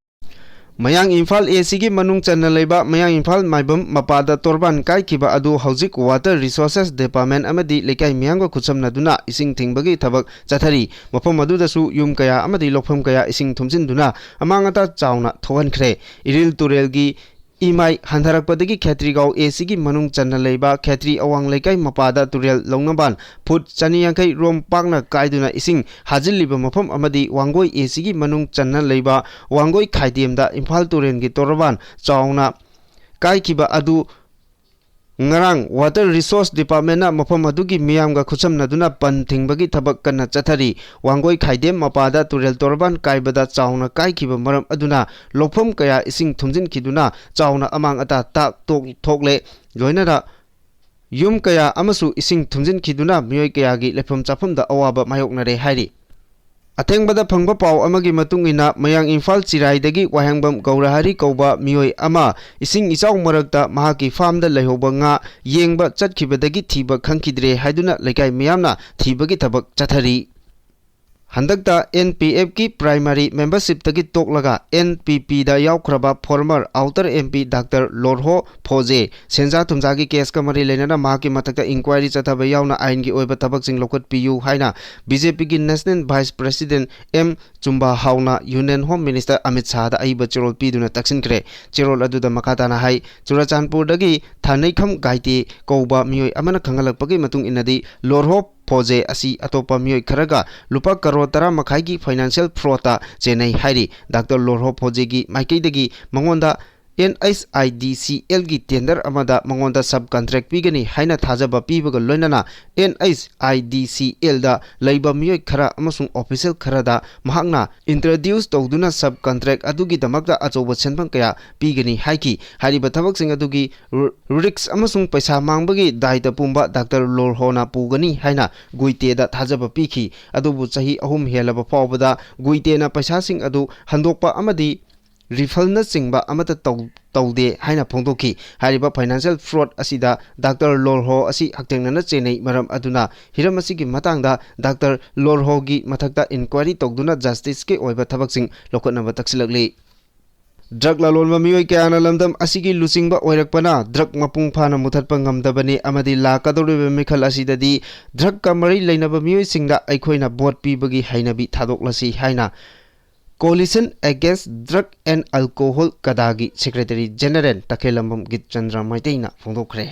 ꯃꯌꯥꯡ ꯏꯝꯐꯥꯜ ꯑꯦꯁꯤꯒꯤ ꯃꯅꯨꯡ ꯆꯟꯅ ꯂꯩꯕ ꯃꯌꯥꯡ ꯏꯝꯐꯥꯜ ꯃꯥꯏꯕꯝ ꯃꯄꯥꯗ ꯇꯣꯔꯕꯥꯟ ꯀꯥꯏꯈꯤꯕ ꯑꯗꯨ ꯍꯧꯖꯤꯛ Water Resources Department ꯑꯃꯗꯤ ꯂꯩꯀꯥꯏ ꯃꯤꯌꯥꯝꯒ ꯈꯨꯠꯁꯝꯅꯗꯨꯅ ꯏꯁꯤꯡ ꯊꯤꯡꯕꯒꯤ ꯊꯕꯛ ꯆꯠꯊꯔꯤ꯫ ꯃꯐꯝ ꯑꯗꯨꯗꯁꯨ ꯌꯨꯝ ꯀꯌꯥ ꯑꯃꯗꯤ ꯂꯧꯐꯝ ꯀꯌꯥ ꯏꯁꯤꯡ ꯊꯨꯝꯖꯤꯟꯗꯨꯅ ꯑꯃꯥꯡ ꯑꯇꯥ ꯆꯥꯎꯅ ꯊꯣꯛꯍꯟꯈ꯭ꯔꯦ꯫ ꯏꯔꯤꯜ ꯇꯨꯔꯦꯜꯒꯤ ꯏꯃꯥꯏ ꯍꯟꯊꯔꯛꯄꯗꯒꯤ ꯈꯦꯇ꯭ꯔꯤꯒꯥꯎ ꯑꯦꯁꯤꯒꯤ ꯃꯅꯨꯡ ꯆꯟꯅ ꯂꯩꯕ ꯈꯦꯇ꯭ꯔꯤ ꯑꯋꯥꯡ ꯂꯩꯀꯥꯏ ꯃꯄꯥꯗ ꯇꯨꯔꯦꯜ ꯂꯧꯅꯕꯥꯟ ꯐꯨꯠ ꯆꯅꯤ ꯌꯥꯡꯈꯩ ꯔꯣꯝ ꯄꯥꯛꯅ ꯀꯥꯏꯗꯨꯅ ꯏꯁꯤꯡ ꯍꯥꯖꯤꯜꯂꯤꯕ ꯃꯐꯝ ꯑꯃꯗꯤ ꯋꯥꯡꯒꯣꯏ ꯑꯦꯁꯤꯒꯤ ꯃꯅꯨꯡ ꯆꯟꯅ ꯂꯩꯕ ꯋꯥꯡꯒꯣꯏ ꯈꯥꯏꯗꯦꯝꯗ ꯏꯝꯐꯥꯜ ꯇꯨꯔꯦꯜꯒꯤ ꯇꯣꯔꯕꯥꯟ ꯆꯥꯎꯅ ꯀꯥꯏꯈꯤꯕ ꯑꯗꯨ ꯉꯔꯥꯡ Water Resource Departmentꯅ ꯃꯐꯝ ꯑꯗꯨꯒꯤ ꯃꯤꯌꯥꯝꯒ ꯈꯨꯠꯁꯝꯅꯗꯨꯅ ꯄꯟ ꯊꯤꯡꯕꯒꯤ ꯊꯕꯛ ꯀꯟꯅ ꯆꯠꯊꯔꯤ꯫ ꯋꯥꯡꯒꯣꯏ ꯈꯥꯏꯗꯦꯝ ꯃꯄꯥꯗ ꯇꯨꯔꯦꯜ ꯇꯣꯔꯕꯥꯟ ꯀꯥꯏꯕꯗ ꯆꯥꯎꯅ ꯀꯥꯏꯈꯤꯕ ꯃꯔꯝ ꯑꯗꯨꯅ ꯂꯧꯐꯝ ꯀꯌꯥ ꯏꯁꯤꯡ ꯊꯨꯝꯖꯤꯟꯈꯤꯗꯨꯅ ꯆꯥꯎꯅ ꯑꯃꯥꯡ ꯑꯇꯥ ꯇꯥꯛ ꯇꯣꯛ ꯊꯣꯛꯂꯦ꯫ ꯂꯣꯏꯅꯅ ꯌꯨꯝ ꯀꯌꯥ ꯑꯃꯁꯨ ꯏꯁꯤꯡ ꯊꯨꯝꯖꯤꯟꯈꯤꯗꯨꯅ ꯃꯤꯑꯣꯏ ꯀꯌꯥꯒꯤ ꯂꯩꯐꯝ ꯆꯥꯐꯝꯗ ꯑꯋꯥꯕ ꯃꯥꯌꯣꯛꯅꯔꯦ ꯍꯥꯏꯔꯤ꯫ ꯑꯊꯦꯡꯕꯗ ꯐꯪꯕ ꯄꯥꯎ ꯑꯃꯒꯤ ꯃꯇꯨꯡ ꯏꯟꯅ, ꯃꯌꯥꯡ ꯏꯝꯐꯥꯜ ꯆꯤꯔꯥꯏꯗꯒꯤ ꯋꯥꯍꯦꯡꯕꯝ ꯒꯧꯔꯍꯔꯤ ꯀꯧꯕ ꯃꯤꯑꯣꯏ ꯑꯃ ꯏꯁꯤꯡ ꯏꯆꯥꯎ ꯃꯔꯛꯇ ꯃꯍꯥꯛꯀꯤ ꯐꯥꯔꯝꯗ ꯂꯩꯍꯧꯕ ꯉꯥ ꯌꯦꯡꯕ ꯆꯠꯈꯤꯕꯗꯒꯤ ꯊꯤꯕ ꯈꯪꯈꯤꯗ꯭ꯔꯦ ꯍꯥꯏꯗꯨꯅ ꯂꯩꯀꯥꯏ ꯃꯤꯌꯥꯝꯅ ꯊꯤꯕꯒꯤ ꯊꯕꯛ ꯆꯠꯊꯔꯤ꯫ ꯍꯟꯗꯛꯇ ꯑꯦꯟ ꯄꯤ ꯑꯦꯐꯀꯤ ꯄ꯭ꯔꯥꯏꯃꯥꯔꯤ ꯃꯦꯝꯕꯔꯁꯤꯞꯇꯒꯤ ꯇꯣꯛꯂꯒ ꯑꯦꯟ ꯄꯤ ꯄꯤꯗ ꯌꯥꯎꯈ꯭ꯔꯕ former outer M P doctor Lorho Pfoze ꯁꯦꯟꯖꯥ ꯊꯨꯝꯖꯥꯒꯤ ꯀꯦꯁꯀ ꯃꯔꯤ ꯂꯩꯅꯅ ꯃꯍꯥꯛꯀꯤ ꯃꯊꯛꯇ ꯏꯟꯀ꯭ꯋꯥꯏꯔꯤ ꯆꯠꯊꯕ ꯌꯥꯎꯅ ꯑꯥꯏꯟꯒꯤ ꯑꯣꯏꯕ ꯊꯕꯛꯁꯤꯡ ꯂꯧꯈꯠꯄꯤꯌꯨ ꯍꯥꯏꯅ ꯕꯤ ꯖꯦ ꯄꯤꯒꯤ ꯅꯦꯁꯅꯦꯜ ꯚꯥꯏꯁ ꯄ꯭ꯔꯦꯁꯤꯗꯦꯟꯠ ꯑꯦꯝ ꯆꯨꯝꯕꯥꯍꯥꯎꯅ ꯌꯨꯅꯤꯌꯟ ꯍꯣꯝ ꯃꯤꯅꯤꯁꯇꯔ ꯑꯃꯤꯠ ꯁꯥꯍꯗ ꯑꯏꯕ ꯆꯦꯔꯣꯜ ꯄꯤꯗꯨꯅ ꯇꯛꯁꯤꯟꯈ꯭ꯔꯦ꯫ ꯆꯦꯔꯣꯜ ꯑꯗꯨꯗ ꯃꯈꯥ ꯇꯥꯅ ꯍꯥꯏ, ꯆꯨꯔꯥꯆꯥꯟꯄꯨꯔꯗꯒꯤ ꯊꯥꯅꯩꯈꯝ ꯒꯥꯏꯇꯦ ꯀꯧꯕ ꯃꯤꯑꯣꯏ ꯑꯃꯅ ꯈꯪꯍꯜꯂꯛꯄꯒꯤ ꯃꯇꯨꯡ ꯏꯟꯅꯗꯤ, ꯂꯣꯔꯍꯣ ꯐꯣꯖꯦ ꯑꯁꯤ ꯑꯇꯣꯞꯄ ꯃꯤꯑꯣꯏ ꯈꯔꯒ ꯂꯨꯄꯥ ꯀꯔꯣꯔ ꯇꯔꯥ ꯃꯈꯥꯏꯒꯤ ꯐꯥꯏꯅꯥꯟꯁꯤꯌꯦꯜ ꯐ꯭ꯔꯣꯗꯇ ꯆꯦꯟꯅꯩ ꯍꯥꯏꯔꯤ꯫ ꯗꯥꯛꯇꯔ ꯂꯣꯔꯍꯣ ꯐꯣꯖꯦꯒꯤ ꯃꯥꯏꯀꯩꯗꯒꯤ ꯃꯉꯣꯟꯗ ꯑꯦꯟ ꯑꯩꯆ ꯑꯥꯏ ꯗꯤ ꯁꯤ ꯑꯦꯜꯒꯤ ꯇꯦꯟꯗꯔ ꯑꯃꯗ ꯃꯉꯣꯟꯗ ꯁꯕ ꯀꯟꯇ꯭ꯔꯦꯛ ꯄꯤꯒꯅꯤ ꯍꯥꯏꯅ ꯊꯥꯖꯕ ꯄꯤꯕꯒ ꯂꯣꯏꯅꯅ ꯑꯦꯟ ꯑꯩꯆ ꯑꯥꯏ ꯗꯤ ꯁꯤ ꯑꯦꯜꯗ ꯂꯩꯕ ꯃꯤꯑꯣꯏ ꯈꯔ ꯑꯃꯁꯨꯡ ꯑꯣꯐꯤꯁꯤꯌꯦꯜ ꯈꯔꯗ ꯃꯍꯥꯛꯅ ꯏꯟꯇ꯭ꯔꯣꯗ꯭ꯌꯨꯁ ꯇꯧꯗꯨꯅ ꯁꯕ ꯀꯟꯇ꯭ꯔꯦꯛ ꯑꯗꯨꯒꯤꯗꯃꯛꯇ ꯑꯆꯧꯕ ꯁꯦꯟꯐꯝ ꯀꯌꯥ ꯄꯤꯒꯅꯤ ꯍꯥꯏꯈꯤ꯫ ꯍꯥꯏꯔꯤꯕ ꯊꯕꯛꯁꯤꯡ ꯑꯗꯨꯒꯤ ꯔ-, ꯔꯤꯛꯁ ꯑꯃꯁꯨꯡ ꯄꯩꯁꯥ ꯃꯥꯡꯕꯒꯤ ꯗꯥꯏꯇ ꯄꯨꯝꯕ ꯗꯥꯛꯇꯔ ꯂꯣꯔꯍꯣꯅ ꯄꯨꯒꯅꯤ ꯍꯥꯏꯅ ꯒꯨꯏꯇꯦꯗ ꯊꯥꯖꯕ ꯄꯤꯈꯤ꯫ ꯑꯗꯨꯕꯨ ꯆꯍꯤ ꯑꯍꯨꯝ ꯍꯦꯜꯂꯕ ꯐꯥꯎꯕꯗ ꯒꯨꯏꯇꯦꯅ ꯄꯩꯁꯥꯁꯤꯡ ꯑꯗꯨ ꯍꯟꯗꯣꯛꯄ ꯑꯃꯗꯤ ꯔꯤꯐꯜꯅꯆꯤꯡꯕ ꯑꯃꯠꯇ ꯇꯧ-, ꯇꯧꯗꯦ ꯍꯥꯏꯅ ꯐꯣꯡꯗꯣꯛꯈꯤ꯫ ꯍꯥꯏꯔꯤꯕ ꯐꯥꯏꯅꯥꯟꯁꯤꯌꯦꯜ ꯐ꯭ꯔꯣꯗ ꯑꯁꯤꯗ ꯗꯥꯛꯇꯔ ꯂꯣꯔꯍꯣ ꯑꯁꯤ ꯍꯛꯊꯦꯡꯅꯅ ꯆꯦꯟꯅꯩ꯫ ꯃꯔꯝ ꯑꯗꯨꯅ ꯍꯤꯔꯝ ꯑꯁꯤꯒꯤ ꯃꯇꯥꯡꯗ ꯗꯥꯛꯇꯔ ꯂꯣꯔꯍꯣꯒꯤ ꯃꯊꯛꯇ ꯏꯟꯀ꯭ꯋꯥꯏꯔꯤ ꯇꯧꯗꯨꯅ ꯖꯁꯇꯤꯁꯀꯤ ꯑꯣꯏꯕ ꯊꯕꯛꯁꯤꯡ ꯂꯧꯈꯠꯅꯕ ꯇꯛꯁꯤꯜꯂꯛꯂꯤ꯫ ꯗ꯭ꯔꯒ ꯂꯂꯣꯟꯕ ꯃꯤꯑꯣꯏ ꯀꯌꯥꯅ ꯂꯝꯗꯝ ꯑꯁꯤꯒꯤ ꯂꯨꯆꯤꯡꯕ ꯑꯣꯏꯔꯛꯄꯅ ꯗ꯭ꯔꯒ ꯃꯄꯨꯡ ꯐꯥꯅ ꯃꯨꯊꯠꯄ ꯉꯝꯗꯕꯅꯤ ꯑꯃꯗꯤ ꯂꯥꯛꯀꯗꯧꯔꯤꯕ ꯃꯤꯈꯜ ꯑꯁꯤꯗꯗꯤ ꯗ꯭ꯔꯒꯀ ꯃꯔꯤ ꯂꯩꯅꯕ ꯃꯤꯑꯣꯏꯁꯤꯡꯗ ꯑꯩꯈꯣꯏꯅ ꯚꯣꯠ ꯄꯤꯕꯒꯤ ꯍꯩꯅꯕꯤ ꯊꯥꯗꯣꯛꯂꯁꯤ ꯍꯥꯏꯅ Coalition Against Drug and Alcohol ꯀꯗꯥꯒꯤ ꯁꯦꯀ꯭ꯔꯦꯇꯔꯤ ꯖꯦꯅꯔꯦꯜ ꯇꯈꯦꯜꯂꯝꯕꯝ ꯒꯤꯠꯆꯟꯗ꯭ꯔ ꯃꯩꯇꯩꯅ ꯐꯣꯡꯗꯣꯛꯈ꯭ꯔꯦ꯫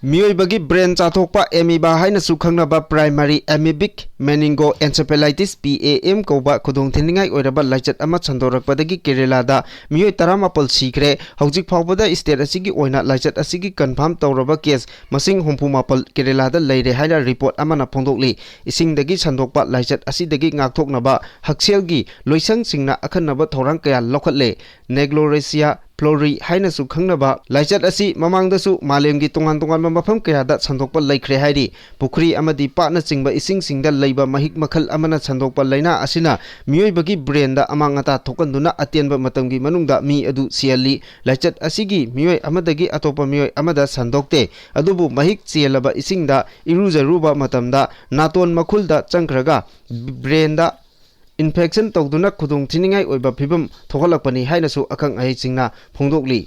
ꯃꯤꯑꯣꯏꯕꯒꯤ ꯕ꯭ꯔꯦꯟ ꯆꯥꯊꯣꯛꯄ ꯑꯦꯃꯤꯕꯥ ꯍꯥꯏꯅꯁꯨ ꯈꯪꯅꯕ ꯄ꯭ꯔꯥꯏꯃꯥꯔꯤ ꯑꯦꯃꯤꯕꯤꯛ ꯃꯦꯅꯤꯡꯒꯣ ꯑꯦꯟꯁꯦꯐꯦꯂꯥꯏꯇꯤꯁ, ꯄꯤ ꯑꯦ ꯑꯦꯝ, ꯀꯧꯕ ꯈꯨꯗꯣꯡꯊꯤꯅꯤꯡꯉꯥꯏ ꯑꯣꯏꯔꯕ ꯂꯥꯏꯆꯠ ꯑꯃ ꯁꯟꯗꯣꯔꯛꯄꯗꯒꯤ ꯀꯦꯔꯦꯂꯥꯗ ꯃꯤꯑꯣꯏ ꯇꯔꯥꯃꯥꯄꯜ ꯁꯤꯈ꯭ꯔꯦ꯫ ꯍꯧꯖꯤꯛ ꯐꯥꯎꯕꯗ ꯁ꯭ꯇꯦꯠ ꯑꯁꯤꯒꯤ ꯑꯣꯏꯅ ꯂꯥꯏꯆꯠ ꯑꯁꯤꯒꯤ ꯀꯟꯐꯥꯔꯝ ꯇꯧꯔꯕ ꯀꯦꯁ ꯃꯁꯤꯡ ꯍꯨꯝꯐꯨ ꯃꯥꯄꯜ ꯀꯦꯔꯦꯂꯥꯗ ꯂꯩꯔꯦ ꯍꯥꯏꯅ ꯔꯤꯄꯣꯔꯠ ꯑꯃꯅ ꯐꯣꯡꯗꯣꯛꯂꯤ꯫ ꯏꯁꯤꯡꯗꯒꯤ ꯁꯟꯗꯣꯛꯄ ꯂꯥꯏꯆꯠ ꯑꯁꯤꯗꯒꯤ ꯉꯥꯛꯊꯣꯛꯅꯕ ꯍꯛꯁꯦꯜꯒꯤ ꯂꯣꯏꯁꯪꯁꯤꯡꯅ ꯑꯈꯟꯅꯕ ꯊꯧꯔꯥꯡ ꯀꯌꯥ ꯂꯧꯈꯠꯂꯦ꯫ ꯅꯦꯒ꯭ꯂꯣꯔꯦꯁꯤꯌꯥ ꯐ꯭ꯂꯣꯔꯤ ꯍꯥꯏꯅꯁꯨ ꯈꯪꯅꯕ ꯂꯥꯏꯆꯠ ꯑꯁꯤ ꯃꯃꯥꯡꯗꯁꯨ ꯃꯥꯂꯦꯝꯒꯤ ꯇꯣꯉꯥꯟ ꯇꯣꯉꯥꯟꯕ ꯃꯐꯝ ꯀꯌꯥꯗ ꯁꯟꯗꯣꯛꯄ ꯂꯩꯈ꯭ꯔꯦ ꯍꯥꯏꯔꯤ꯫ ꯄꯨꯈ꯭ꯔꯤ ꯑꯃꯗꯤ ꯄꯥꯠꯅꯆꯤꯡꯕ ꯏꯁꯤꯡꯁꯤꯡꯗ ꯂꯩꯕ ꯃꯍꯤꯛ ꯃꯈꯜ ꯑꯃꯅ ꯁꯟꯗꯣꯛꯄ ꯂꯥꯏꯅꯥ ꯑꯁꯤꯅ ꯃꯤꯑꯣꯏꯕꯒꯤ ꯕ꯭ꯔꯦꯟꯗ ꯑꯃꯥꯡ ꯑꯇꯥ ꯊꯣꯛꯍꯟꯗꯨꯅ ꯑꯇꯦꯟꯕ ꯃꯇꯝꯒꯤ ꯃꯅꯨꯡꯗ ꯃꯤ ꯑꯗꯨ ꯁꯤꯍꯜꯂꯤ꯫ ꯂꯥꯏꯆꯠ ꯑꯁꯤꯒꯤ ꯃꯤꯑꯣꯏ ꯑꯃꯗꯒꯤ ꯑꯇꯣꯞꯄ ꯃꯤꯑꯣꯏ ꯑꯃꯗ ꯁꯟꯗꯣꯛꯇꯦ, ꯑꯗꯨꯕꯨ ꯃꯍꯤꯛ ꯆꯦꯜꯂꯕ ꯏꯁꯤꯡꯗ ꯏꯔꯨꯖꯔꯨꯕ ꯃꯇꯝꯗ ꯅꯥꯇꯣꯟ ꯃꯈꯨꯜꯗ ꯆꯪꯈ꯭ꯔꯒ ꯕ꯭ꯔꯦꯟꯗ ꯏꯟꯐꯦꯛꯁꯟ ꯇꯧꯗꯨꯅ ꯈꯨꯗꯣꯡ ꯊꯤꯅꯤꯡꯉꯥꯏ ꯑꯣꯏꯕ ꯐꯤꯕꯝ ꯊꯣꯛꯍꯜꯂꯛꯄꯅꯤ ꯍꯥꯏꯅꯁꯨ ꯑꯈꯪ ꯑꯍꯩꯁꯤꯡꯅ ꯐꯣꯡꯗꯣꯛꯂꯤ꯫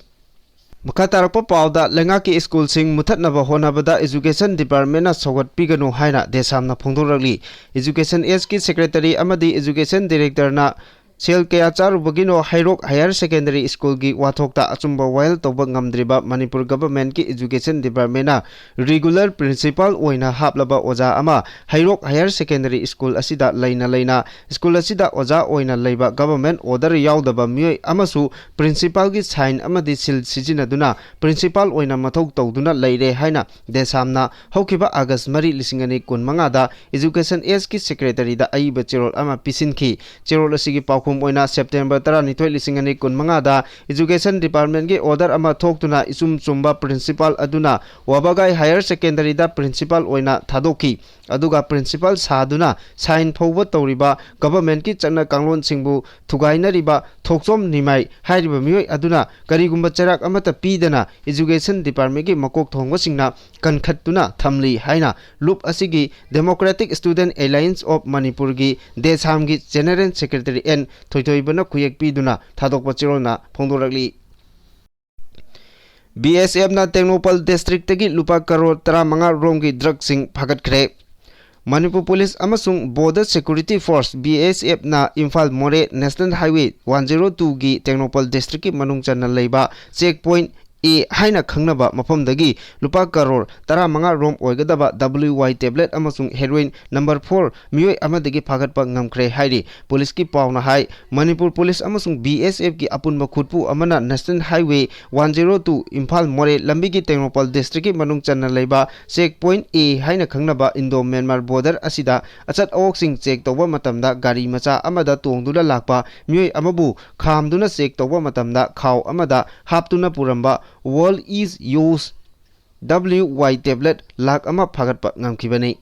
ꯃꯈꯥ ꯇꯥꯔꯛꯄ ꯄꯥꯎꯗ, ꯂꯩꯉꯥꯛꯀꯤ ꯁ꯭ꯀꯨꯜꯁꯤꯡ ꯃꯨꯊꯠꯅꯕ ꯍꯣꯠꯅꯕꯗ ꯏꯖꯨꯀꯦꯁꯟ ꯗꯤꯄꯥꯔꯠꯃꯦꯟꯅ ꯁꯧꯒꯠꯄꯤꯒꯅꯨ ꯍꯥꯏꯅ ꯗꯦꯁꯥꯝꯅ ꯐꯣꯡꯗꯣꯔꯛꯂꯤ꯫ ꯏꯖꯨꯀꯦꯁꯟ ꯑꯦꯖꯀꯤ ꯁꯦꯀ꯭ꯔꯦꯇꯔꯤ ꯑꯃꯗꯤ ꯏꯖꯨꯀꯦꯁꯟ ꯗꯤꯔꯦꯛꯇꯔꯅ ꯁꯦꯜ ꯀꯌꯥ ꯆꯥꯔꯨꯕꯒꯤꯅꯣ ꯍꯩꯔꯣꯛ ꯍꯥꯌꯔ ꯁꯦꯀꯦꯟꯗꯔꯤ ꯁ꯭ꯀꯨꯜꯒꯤ ꯋꯥꯊꯣꯛꯇ ꯑꯆꯨꯝꯕ ꯋꯥꯌꯦꯜ ꯇꯧꯕ ꯉꯝꯗ꯭ꯔꯤꯕ ꯃꯅꯤꯄꯨꯔ ꯒꯚꯔꯟꯃꯦꯟꯠꯀꯤ ꯏꯖꯨꯀꯦꯁꯟ ꯗꯤꯄꯥꯔꯠꯃꯦꯟꯅ ꯔꯤꯒꯨꯂꯔ ꯄ꯭ꯔꯤꯟꯁꯤꯄꯥꯜ ꯑꯣꯏꯅ ꯍꯥꯞꯂꯕ ꯑꯣꯖꯥ ꯑꯃ ꯍꯩꯔꯣꯛ ꯍꯥꯌꯔ ꯁꯦꯀꯦꯟꯗꯔꯤ ꯁ꯭ꯀꯨꯜ ꯑꯁꯤꯗ ꯂꯩꯅ ꯂꯩꯅ ꯁ꯭ꯀꯨꯜ ꯑꯁꯤꯗ ꯑꯣꯖꯥ ꯑꯣꯏꯅ ꯂꯩꯕ ꯒꯚꯔꯟꯃꯦꯟꯠ ꯑꯣꯔꯗꯔ ꯌꯥꯎꯗꯕ ꯃꯤꯑꯣꯏ ꯑꯃꯁꯨ ꯄ꯭ꯔꯤꯟꯁꯤꯄꯥꯜꯒꯤ ꯁꯥꯏꯟ ꯑꯃꯗꯤ ꯁꯤꯜ ꯁꯤꯖꯤꯟꯅꯗꯨꯅ ꯄ꯭ꯔꯤꯟꯁꯤꯄꯥꯜ ꯑꯣꯏꯅ ꯃꯊꯧ ꯇꯧꯗꯨꯅ ꯂꯩꯔꯦ ꯍꯥꯏꯅ ꯗꯦꯁꯥꯝꯅ ꯍꯧꯈꯤꯕ ꯑꯥꯒꯁ ꯃꯔꯤ, ꯂꯤꯁꯤꯡ ꯑꯅꯤ ꯀꯨꯟꯃꯉꯥꯗ ꯏꯖꯨꯀꯦꯁꯟ ꯑꯦꯖꯀꯤ ꯁꯦꯀ꯭ꯔꯦꯇꯔꯤꯗ ꯑꯏꯕ ꯆꯦꯔꯣꯜ ꯑꯃ ꯄꯤꯁꯤꯟꯈꯤ꯫ ꯆꯦꯔꯣꯜ ꯑꯁꯤꯒꯤ ꯄꯥꯎꯈꯨꯝ ꯑꯣꯏꯅ ꯁꯦꯞꯇꯦꯝꯕꯔ ꯇꯔꯥꯅꯤꯊꯣꯏ, ꯂꯤꯁꯤꯡ ꯑꯅꯤ ꯀꯨꯟꯃꯉꯥꯗ ꯏꯖꯨꯀꯦꯁꯟ ꯗꯤꯄꯥꯔꯠꯃꯦꯟꯠꯀꯤ ꯑꯣꯔꯗꯔ ꯑꯃ ꯊꯣꯛꯇꯨꯅ ꯏꯆꯨꯝ ꯆꯨꯝꯕ ꯄ꯭ꯔꯤꯟꯁꯤꯄꯥꯜ ꯑꯗꯨꯅ ꯋꯥꯕꯒꯥꯏ ꯍꯥꯌꯔ ꯁꯦꯀꯦꯟꯗꯔꯤꯗ ꯄ꯭ꯔꯤꯟꯁꯤꯄꯥꯜ ꯑꯣꯏꯅ ꯊꯥꯗꯣꯛꯈꯤ꯫ ꯑꯗꯨꯒ ꯄ꯭ꯔꯤꯟꯁꯤꯄꯥꯜ ꯁꯥꯗꯨꯅ ꯁꯥꯏꯟ ꯐꯧꯕ ꯇꯧꯔꯤꯕ ꯒꯚꯔꯟꯃꯦꯟꯠꯀꯤ ꯆꯠꯅ ꯀꯥꯡꯂꯣꯟꯁꯤꯡꯕꯨ ꯊꯨꯒꯥꯏꯅꯔꯤꯕ ꯊꯣꯛꯆꯣꯝ ꯅꯤꯃꯥꯏ ꯍꯥꯏꯔꯤꯕ ꯃꯤꯑꯣꯏ ꯑꯗꯨꯅ ꯀꯔꯤꯒꯨꯝꯕ ꯆꯩꯔꯥꯛ ꯑꯃꯠꯇ ꯄꯤꯗꯅ ꯏꯖꯨꯀꯦꯁꯟ ꯗꯤꯄꯥꯔꯠꯃꯦꯟꯠꯀꯤ ꯃꯀꯣꯛ ꯊꯣꯡꯕꯁꯤꯡꯅ ꯀꯟꯈꯠꯇꯨꯅ ꯊꯝꯂꯤ ꯍꯥꯏꯅ ꯂꯨꯞ ꯑꯁꯤꯒꯤ Democratic Student Alliance of ꯃꯅꯤꯄꯨꯔꯒꯤ ꯗꯦꯁꯥꯝꯒꯤ ꯖꯦꯅꯔꯦꯜ ꯁꯦꯀ꯭ꯔꯦꯇꯔꯤ ꯑꯦꯟ ꯊꯣꯏꯊꯣꯏꯕꯅ ꯈꯨꯌꯦꯛ ꯄꯤꯗꯨꯅ ꯊꯥꯗꯣꯛꯄ ꯆꯦꯔꯣꯜꯅ ꯐꯣꯡꯗꯣꯔꯛꯂꯤ꯫ ꯕꯤ ꯑꯦꯁ ꯑꯦꯐꯅ ꯇꯦꯡꯅꯧꯄꯜ ꯗꯤꯁꯇ꯭ꯔꯤꯛꯇꯒꯤ ꯂꯨꯄꯥ ꯀꯔꯣꯔ ꯇꯔꯥꯃꯉꯥ ꯔꯣꯝꯒꯤ ꯗ꯭ꯔꯒꯁꯤꯡ ꯐꯥꯒꯠꯈ꯭ꯔꯦ꯫ ꯃꯅꯤꯄꯨꯔ ꯄꯨꯂꯤꯁ ꯑꯃꯁꯨꯡ ꯕꯣꯔꯗꯔ ꯁꯦꯀ꯭ꯌꯨꯔꯤꯇꯤ ꯐꯣꯔꯁ, ꯕꯤ ꯑꯦꯁ ꯑꯦꯐꯅ ꯏꯝꯐꯥꯜ ꯃꯣꯔꯦ ꯅꯦꯁꯅꯦꯜ ꯍꯥꯏꯋꯦ ꯋꯥꯟ ꯖꯤꯔꯣ ꯇꯨꯒꯤ ꯇꯦꯡꯅꯧꯄꯜ ꯗꯤꯁꯇ꯭ꯔꯤꯛꯀꯤ ꯃꯅꯨꯡ ꯆꯟꯅ ꯂꯩꯕ ꯆꯦꯛ ꯄꯣꯏꯟꯠ ꯑꯦ ꯍꯥꯏꯅ ꯈꯪꯅꯕ ꯃꯐꯝꯗꯒꯤ ꯂꯨꯄꯥ ꯀꯔꯣꯔ ꯇꯔꯥꯃꯉꯥ ꯔꯣꯝ ꯑꯣꯏꯒꯗꯕ W Y tablet ꯑꯃꯁꯨꯡ heroin number four ꯃꯤꯑꯣꯏ ꯑꯃꯗꯒꯤ ꯐꯥꯒꯠꯄ ꯉꯝꯈ꯭ꯔꯦ ꯍꯥꯏꯔꯤ꯫ ꯄꯨꯂꯤꯁꯀꯤ ꯄꯥꯎꯅ ꯍꯥꯏ, ꯃꯅꯤꯄꯨꯔ ꯄꯨꯂꯤꯁ ꯑꯃꯁꯨꯡ B S F ꯀꯤ ꯑꯄꯨꯟꯕ ꯈꯨꯠꯄꯨ ꯑꯃꯅ National Highway one zero two Imphal ꯃꯣꯔꯦ ꯂꯝꯕꯤꯒꯤ ꯇꯦꯡꯅꯧꯄꯜ district ꯀꯤ ꯃꯅꯨꯡ ꯆꯟꯅ ꯂꯩꯕ check point A ꯍꯥꯏꯅ ꯈꯪꯅꯕ Indo Myanmar border ꯑꯁꯤꯗ ꯑꯆꯠ ꯑꯋꯣꯛꯁꯤꯡ check ꯇꯧꯕ ꯃꯇꯝꯗ ꯒꯥꯔꯤ ꯃꯆꯥ ꯑꯃꯗ ꯇꯣꯡꯗꯨꯅ ꯂꯥꯛꯄ ꯃꯤꯑꯣꯏ ꯑꯃꯕꯨ ꯈꯥꯝꯗꯨꯅ check ꯇꯧꯕ ꯃꯇꯝꯗ ꯈꯥꯎ ꯑꯃꯗ ꯍꯥꯞꯇꯨꯅ ꯄꯨꯔꯝꯕ World is Use W Y tablet lakh ꯑꯃ ꯐꯥꯒꯠꯄ ꯉꯝꯈꯤꯕꯅꯤ꯫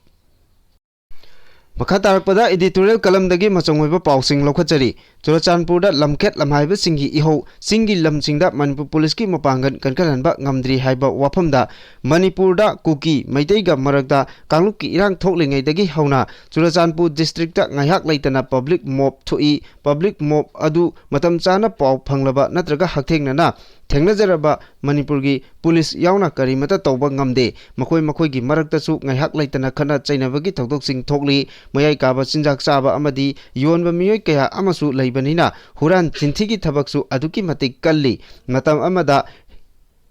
ꯃꯈꯥ ꯇꯥꯔꯛꯄꯗ editorial column ꯗꯒꯤ ꯃꯆꯪ ꯑꯣꯏꯕ ꯄꯥꯎꯁꯤꯡ ꯂꯧꯈꯠꯆꯔꯤ꯫ ꯆꯨꯔꯆꯥꯟꯄꯨꯔꯗ ꯂꯝꯈꯦꯠ ꯂꯝꯍꯥꯏꯕꯁꯤꯡꯒꯤ ꯏꯍꯧ, ꯆꯤꯡꯒꯤ ꯂꯝꯁꯤꯡꯗ ꯃꯅꯤꯄꯨꯔ ꯄꯨꯂꯤꯁꯀꯤ ꯃꯄꯥꯡꯒꯜ ꯀꯟꯈꯠꯍꯟꯕ ꯉꯝꯗ꯭ꯔꯤ ꯍꯥꯏꯕ ꯋꯥꯐꯝꯗ ꯃꯅꯤꯄꯨꯔꯗ ꯀꯨꯀꯤ ꯃꯩꯇꯩꯒ ꯃꯔꯛꯇ ꯀꯥꯡꯂꯨꯞꯀꯤ ꯏꯔꯥꯡ ꯊꯣꯛꯂꯤꯉꯩꯗꯒꯤ ꯍꯧꯅ ꯆꯨꯔꯆꯥꯟꯄꯨꯔ district ꯇ ꯉꯥꯏꯍꯥꯛ ꯂꯩꯇꯅ public mob ꯊꯣꯛꯏ꯫ Public mob ꯑꯗꯨ ꯃꯇꯝ ꯆꯥꯅ ꯄꯥꯎ ꯐꯪꯂꯕ ꯅꯠꯇ꯭ꯔꯒ ꯍꯛꯊꯦꯡꯅꯅ ꯊꯦꯡꯅꯖꯔꯕ ꯃꯅꯤꯄꯨꯔꯒꯤ ꯄꯨꯂꯤꯁ ꯌꯥꯎꯅ ꯀꯔꯤꯃꯠꯇ ꯇꯧꯕ ꯉꯝꯗꯦ꯫ ꯃꯈꯣꯏ ꯃꯈꯣꯏꯒꯤ ꯃꯔꯛꯇꯁꯨ ꯉꯥꯏꯍꯥꯛ ꯂꯩꯇꯅ ꯈꯠꯅ ꯆꯩꯅꯕꯒꯤ ꯊꯧꯗꯣꯛꯁꯤꯡ ꯊꯣꯛꯂꯤ꯫ ꯃꯌꯥꯏ ꯀꯥꯕ ꯆꯤꯟꯖꯥꯛ ꯆꯥꯕ ꯑꯃꯗꯤ ꯌꯣꯟꯕ ꯃꯤꯑꯣꯏ ꯀꯌꯥ ꯑꯃꯁꯨ ꯂꯩꯕꯅꯤꯅ ꯍꯨꯔꯥꯟ ꯆꯤꯟꯊꯤꯒꯤ ꯊꯕꯛꯁꯨ ꯑꯗꯨꯛꯀꯤ ꯃꯇꯤꯛ ꯀꯜꯂꯤ꯫ ꯃꯇꯝ ꯑꯃꯗ